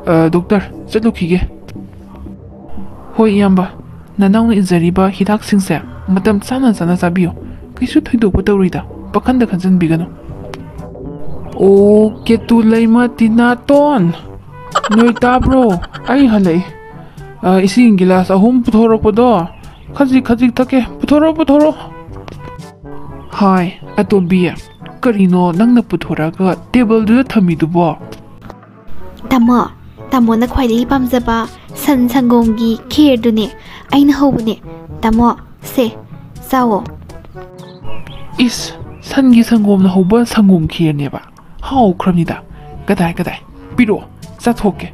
ꯑꯥ, ꯗꯣꯛꯇꯔ, ꯆꯠꯂꯨꯈꯤꯒꯦ꯫ ꯍꯣꯏ ꯏꯌꯥꯝꯕ, ꯅꯅꯥꯎꯅ ꯏꯖꯔꯤꯕ ꯍꯤꯗꯥꯛꯁꯤꯡꯁꯦ ꯃꯇꯝ ꯆꯥꯅ ꯆꯥꯅ ꯆꯥꯕꯤꯌꯨ꯫ ꯀꯩꯁꯨ ꯊꯣꯏꯗꯣꯛꯄ ꯇꯧꯔꯣꯏꯗ, ꯄꯥꯈꯟꯗ ꯈꯟꯖꯟꯕꯤꯒꯅꯨ꯫ ꯑꯣ, ꯀꯦꯇꯨ ꯂꯩꯃ ꯇꯤꯅꯥꯇꯣꯟ, ꯅꯣꯏ ꯇꯥꯕ꯭ꯔꯣ? ꯑꯩ ꯍꯜꯂꯛꯏ꯫ ꯑ, ꯏꯁꯤꯡ ꯒꯤꯂꯥꯁ ꯑꯍꯨꯝ ꯄꯨꯊꯣꯔꯛꯄꯗꯣ ꯈꯖꯤꯛ ꯈꯖꯤꯛ ꯊꯛꯀꯦ꯫ ꯄꯨꯊꯣꯔꯛꯑꯣ, ꯄꯨꯊꯣꯔꯛꯑꯣ꯫ ꯍꯥꯏ, ꯑꯇꯣꯝꯕꯤ, ꯀꯔꯤꯅꯣ ꯅꯪꯅ ꯄꯨꯊꯣꯔꯛꯑꯒ ꯇꯦꯕꯜꯗꯨꯗ ꯊꯝꯃꯤꯗꯨꯕꯣ? ꯇꯥꯃꯣ, ꯇꯥꯃꯣꯅ ꯈ꯭ꯋꯥꯏꯗꯒꯤ ꯄꯥꯝꯖꯕ ꯁꯟ ꯁꯪꯒꯣꯝꯒꯤ ꯈꯦꯔꯗꯨꯅꯦ꯫ ꯑꯩꯅ ꯍꯧꯕꯅꯦ꯫ ꯇꯥꯃꯣ, ꯁꯦ, ꯆꯥꯎꯋꯣ꯫ ꯏꯁ, ꯁꯟꯒꯤ ꯁꯪꯒꯣꯝꯅ ꯍꯧꯕ ꯁꯪꯒꯣꯝ ꯈꯦꯔꯅꯦꯕ? ꯍꯥꯎꯈ꯭ꯔꯕꯅꯤꯗ꯫ ꯀꯗꯥꯏ, ꯀꯗꯥꯏ? ꯄꯤꯔꯛꯑꯣ, ꯆꯥꯊꯣꯛꯀꯦ꯫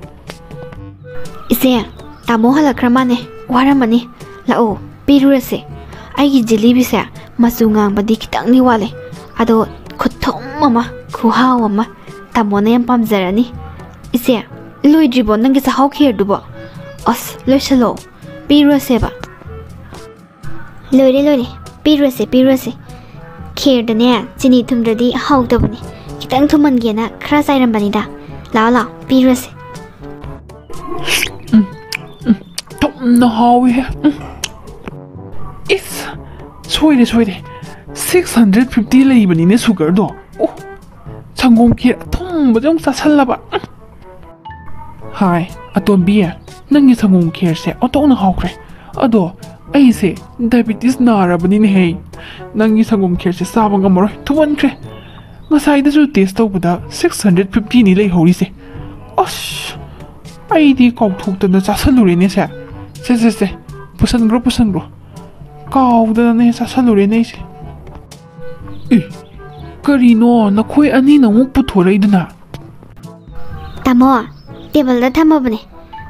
ꯏꯆꯦ, ꯇꯥꯃꯣ ꯍꯜꯂꯛꯈ꯭ꯔ ꯃꯥꯅꯦ꯫ ꯋꯥꯔꯝꯃꯅꯤ꯫ ꯂꯥꯛꯑꯣ, ꯄꯤꯔꯨꯔꯁꯦ꯫ ꯑꯩꯒꯤ ꯖꯤꯂꯤꯕꯤꯁꯦ ꯃꯆꯨ ꯉꯥꯡꯕꯗꯤ ꯈꯤꯇꯪꯗꯤ ꯋꯥꯠꯂꯦ, ꯑꯗꯣ ꯈꯨꯊꯨꯝ ꯑꯃ, ꯈꯨꯍꯥꯎ ꯑꯃ꯫ ꯇꯥꯃꯣꯅ ꯌꯥꯝ ꯄꯥꯝꯖꯔꯅꯤ꯫ ꯏꯆꯦ, ꯂꯣꯏꯗ꯭ꯔꯤꯕꯣ ꯅꯪꯒꯤ ꯆꯥꯛꯍꯥꯎ ꯈꯦꯔꯗꯨꯕꯣ? ꯑꯁ, ꯂꯣꯏꯁꯜꯂꯣ, ꯄꯤꯔꯨꯔꯁꯦꯕ꯫ ꯂꯣꯏꯔꯦ, ꯂꯣꯏꯔꯦ, ꯄꯤꯔꯨꯔꯁꯦ, ꯄꯤꯔꯨꯔꯁꯦ꯫ ꯈꯦꯔꯗꯅꯦ ꯆꯤꯅꯤ ꯊꯨꯝꯗ꯭ꯔꯗꯤ ꯍꯥꯎꯇꯕꯅꯦ꯫ ꯈꯤꯇꯪ ꯊꯨꯝꯍꯟꯒꯦꯅ ꯈꯔ ꯆꯥꯏꯔꯝꯕꯅꯤꯗ꯫ ꯂꯥꯛꯑꯣ, ꯂꯥꯛꯑꯣ, ꯄꯤꯔꯨꯔꯁꯦ꯫ ꯎꯝ, ꯎꯝ, ꯊꯨꯝꯅ ꯍꯥꯎꯋꯤꯍꯦ꯫ ꯎꯝ꯫ ꯏꯁ, ꯁꯣꯏꯔꯦ, ꯁꯣꯏꯔꯦ꯫ ꯁꯤꯛꯁ ꯍꯟꯗ꯭ꯔꯦꯠ ꯐꯤꯐꯇꯤ ꯂꯩꯕꯅꯤꯅꯦ ꯁꯨꯒꯔꯗꯣ꯫ ꯑꯣ, ꯁꯪꯒꯣꯝ ꯈꯦꯔ ꯑꯊꯨꯝꯕꯗ ꯑꯃꯨꯛ ꯆꯥꯁꯜꯂꯕ꯫ ꯎꯝ꯫ ꯍꯥꯏ, ꯑꯇꯣꯝꯕꯤ, ꯅꯪꯒꯤ ꯁꯪꯒꯣꯝ ꯈꯦꯔꯁꯦ ꯑꯣꯟꯊꯣꯛꯅ ꯍꯥꯎꯈ꯭ꯔꯦ꯫ ꯑꯗꯣ ꯑꯩꯁꯦ ꯗꯥꯏꯕꯤꯇꯤꯁ ꯅꯥꯔꯕꯅꯤꯅꯦꯍꯦ꯫ ꯅꯪꯒꯤ ꯁꯪꯒꯣꯝ ꯈꯦꯔꯁꯦ ꯆꯥꯕ ꯉꯝꯃꯔꯣꯏ, ꯊꯨꯝꯃꯟꯈ꯭ꯔꯦ꯫ ꯉꯁꯥꯏꯗꯁꯨ ꯇꯦꯁ ꯇꯧꯕꯗ ꯁꯤꯛꯁ ꯍꯟꯗ꯭ꯔꯦꯠ ꯐꯤꯐꯇꯤꯅꯤ ꯂꯩꯍꯧꯔꯤꯁꯦ꯫ ꯑꯁ, ꯑꯩꯗꯤ ꯀꯥꯎꯊꯣꯛꯇꯅ ꯆꯥꯁꯜꯂꯨꯔꯦꯅꯦ ꯁꯦ꯫ ꯁꯦ, ꯁꯦ, ꯁꯦ, ꯄꯨꯁꯟꯈ꯭ꯔꯣ, ꯄꯨꯁꯟꯈ꯭ꯔꯣ꯫ ꯀꯥꯎꯗꯅꯅꯦ ꯆꯥꯁꯜꯂꯨꯔꯦꯅꯦ ꯑꯩꯁꯦ꯫ ꯑꯦ, ꯀꯔꯤꯅꯣ ꯅꯈꯣꯏ ꯑꯅꯤꯅ ꯑꯃꯨꯛ ꯄꯨꯊꯣꯔꯛꯏꯗꯨꯅ? ꯇꯥꯃꯣ, ꯇꯦꯕꯜꯗ ꯊꯝꯃꯕꯅꯦ꯫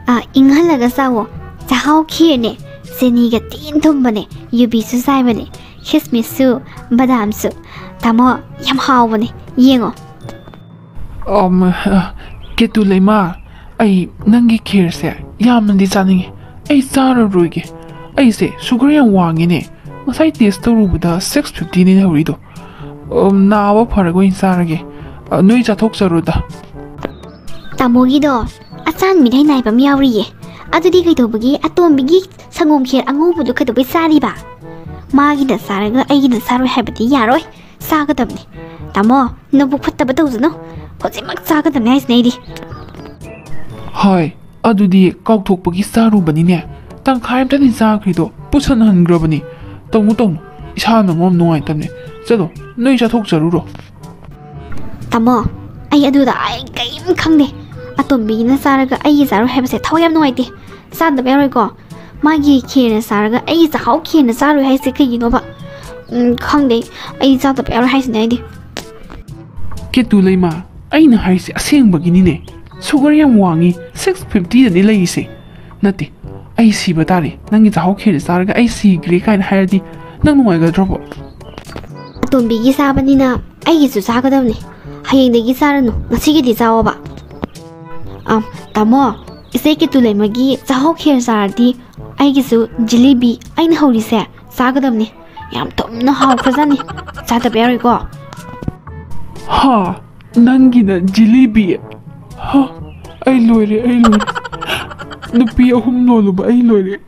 ꯑ, ꯏꯪꯍꯜꯂꯒ ꯆꯥꯎꯋꯣ꯫ ꯆꯥꯛꯍꯥꯎ ꯈꯦꯔꯅꯦ, ꯆꯤꯅꯤꯒ ꯊꯤꯅ ꯊꯨꯝꯕꯅꯦ, ꯌꯨꯕꯤꯁꯨ ꯆꯥꯏꯕꯅꯦ, ꯈꯤꯁꯃꯤꯁꯁꯨ, ꯕꯗꯥꯝꯁꯨ꯫ ꯇꯥꯃꯣ, ꯌꯥꯝ ꯍꯥꯎꯕꯅꯦ, ꯌꯦꯡꯉꯣ꯫ ꯑꯝ, ꯀꯦꯇꯨ ꯂꯩꯃ, ꯑꯩ ꯅꯪꯒꯤ ꯈꯦꯔꯁꯦ ꯌꯥꯝꯅꯗꯤ ꯆꯥꯅꯤꯡꯉꯤ꯫ ꯑꯩ ꯆꯥꯔꯔꯣꯏꯒꯦ꯫ ꯑꯩꯁꯦ ꯁꯨꯒꯔ ꯌꯥꯝ ꯋꯥꯡꯉꯤꯅꯦ꯫ ꯉꯁꯥꯏ ꯇꯦꯁ ꯇꯧꯔꯨꯕꯗ ꯁꯤꯛꯁ ꯐꯤꯐꯇꯤꯅꯦ ꯂꯩꯍꯧꯔꯤꯗꯣ꯫ ꯑꯝ, ꯅꯥꯕ ꯐꯔꯒ ꯑꯣꯏꯅ ꯆꯥꯔꯒꯦ꯫ ꯑ, ꯅꯣꯏ ꯆꯥꯊꯣꯛꯆꯔꯣꯗ꯫ ꯇꯥꯃꯣꯒꯤꯗꯣ ꯑꯆꯥꯟ ꯃꯤꯔꯩ ꯅꯥꯏꯕ ꯑꯃ ꯌꯥꯎꯔꯤꯌꯦ꯫ ꯑꯗꯨꯗꯤ ꯀꯩꯗꯧꯕꯒꯤ ꯑꯇꯣꯝꯕꯤꯒꯤ ꯁꯪꯒꯣꯝ ꯈꯦꯔ ꯑꯉꯧꯕꯗꯣ ꯀꯩꯗꯧꯕꯩ ꯆꯥꯔꯤꯕ? ꯃꯥꯒꯤꯅ ꯆꯥꯔꯒ ꯑꯩꯒꯤꯅ ꯆꯥꯔꯣꯏ ꯍꯥꯏꯕꯗꯤ ꯌꯥꯔꯣꯏ꯫ ꯆꯥꯒꯗꯕꯅꯤ꯫ ꯇꯥꯃꯣ, ꯅꯕꯨꯛ ꯐꯠꯇꯕ ꯇꯧꯖꯅꯨ꯫ ꯍꯧꯖꯤꯛꯃꯛ ꯆꯥꯒꯗꯕꯅꯤ ꯍꯥꯏꯁꯤꯅꯦ ꯑꯩꯗꯤ꯫ ꯍꯣꯏ, ꯑꯗꯨꯗꯤ ꯀꯥꯎꯊꯣꯛꯄꯒꯤ ꯆꯥꯔꯨꯕꯅꯤꯅꯦ꯫ ꯇꯪꯈꯥꯏ ꯑꯝꯇꯅꯤ ꯆꯥꯈ꯭ꯔꯤꯗꯣ, ꯄꯨꯁꯟꯍꯟꯈ꯭ꯔꯕꯅꯤ꯫ ꯇꯧꯅꯨ, ꯇꯧꯅꯨ, ꯏꯁꯥꯅ ꯃꯔꯣꯝ ꯅꯨꯡꯉꯥꯏꯇꯕꯅꯦ꯫ ꯆꯠꯂꯣ, ꯅꯣꯏ ꯆꯥꯊꯣꯛꯆꯔꯨꯔꯣ꯫ ꯇꯥꯃꯣ, ꯑꯩ ꯑꯗꯨꯗ ꯑꯩ ꯀꯔꯤꯝ ꯈꯪꯗꯦ꯫ ꯑꯇꯣꯝꯕꯤꯅ ꯆꯥꯔꯒ ꯑꯩꯒꯤ ꯆꯥꯔꯣꯏ ꯍꯥꯏꯕꯁꯦ ꯊꯋꯥꯏ ꯌꯥꯝ ꯅꯨꯡꯉꯥꯏꯇꯦ꯫ ꯆꯥꯗꯕ ꯌꯥꯔꯣꯏꯀꯣ꯫ ꯃꯥꯒꯤ ꯈꯦꯔꯅ ꯆꯥꯔꯒ ꯑꯩꯒꯤ ꯆꯥꯛꯍꯥꯎ ꯈꯦꯔꯅ ꯆꯥꯔꯣꯏ ꯍꯥꯏꯁꯦ ꯀꯩꯒꯤꯅꯣꯕ? ꯎꯝ, ꯈꯪꯗꯦ꯫ ꯑꯩ ꯆꯥꯗꯕ ꯌꯥꯔꯣꯏ ꯍꯥꯏꯁꯤꯅꯦ ꯑꯩꯗꯤ꯫ ꯀꯦꯇꯨ ꯂꯩꯃ, ꯑꯩꯅ ꯍꯥꯏꯁꯦ ꯑꯁꯦꯡꯕꯒꯤꯅꯤꯅꯦ꯫ ꯁꯨꯒꯔ ꯌꯥꯝ ꯋꯥꯡꯉꯤ, ꯁꯤꯛꯁ ꯐꯤꯐꯇꯤꯗꯅꯤ ꯂꯩꯔꯤꯁꯦ꯫ ꯅꯠꯇꯦ, ꯑꯩ ꯁꯤꯕ ꯇꯥꯔꯦ꯫ ꯅꯪꯒꯤ ꯆꯥꯛꯍꯥꯎ ꯈꯦꯔ ꯆꯥꯔꯒ ꯑꯩ ꯁꯤꯈ꯭ꯔꯦ ꯀꯥꯏꯅ ꯍꯥꯏꯔꯗꯤ ꯅꯪ ꯅꯨꯡꯉꯥꯏꯒꯗ꯭ꯔꯕꯣ? ꯑꯇꯣꯝꯕꯤꯒꯤ ꯆꯥꯕꯅꯤꯅ ꯑꯩꯒꯤꯁꯨ ꯆꯥꯒꯗꯕꯅꯤ꯫ ꯍꯌꯦꯡꯗꯒꯤ ꯆꯥꯔꯅꯨ, ꯉꯁꯤꯒꯤꯗꯤ ꯆꯥꯎꯑꯣꯕ꯫ ꯑꯝ, ꯇꯥꯃꯣ, ꯏꯆꯦ ꯀꯤꯇꯨ ꯂꯩꯃꯒꯤ ꯆꯥꯛꯍꯥꯎ ꯈꯦꯔ ꯆꯥꯔꯗꯤ ꯑꯩꯒꯤꯁꯨ ꯖꯤꯂꯤꯕꯤ ꯑꯩꯅ ꯍꯧꯔꯤꯁꯦ ꯆꯥꯒꯗꯕꯅꯤ꯫ ꯌꯥꯝ ꯊꯨꯝꯅ ꯍꯥꯎꯈ꯭ꯔꯖꯥꯠꯅꯤ꯫ ꯆꯥꯗꯕ ꯌꯥꯔꯣꯏꯀꯣ꯫ ꯍꯥ? ꯅꯪꯒꯤꯅ ꯖꯤꯂꯤꯕꯤ? ꯍꯥ? ꯑꯩ ꯂꯣꯏꯔꯦ, ꯑꯩ ꯂꯣꯏꯔꯦ꯫ ꯅꯨꯄꯤ ꯑꯍꯨꯝ ꯂꯣꯜꯂꯨꯕ ꯑꯩ ꯂꯣꯏꯔꯦ꯫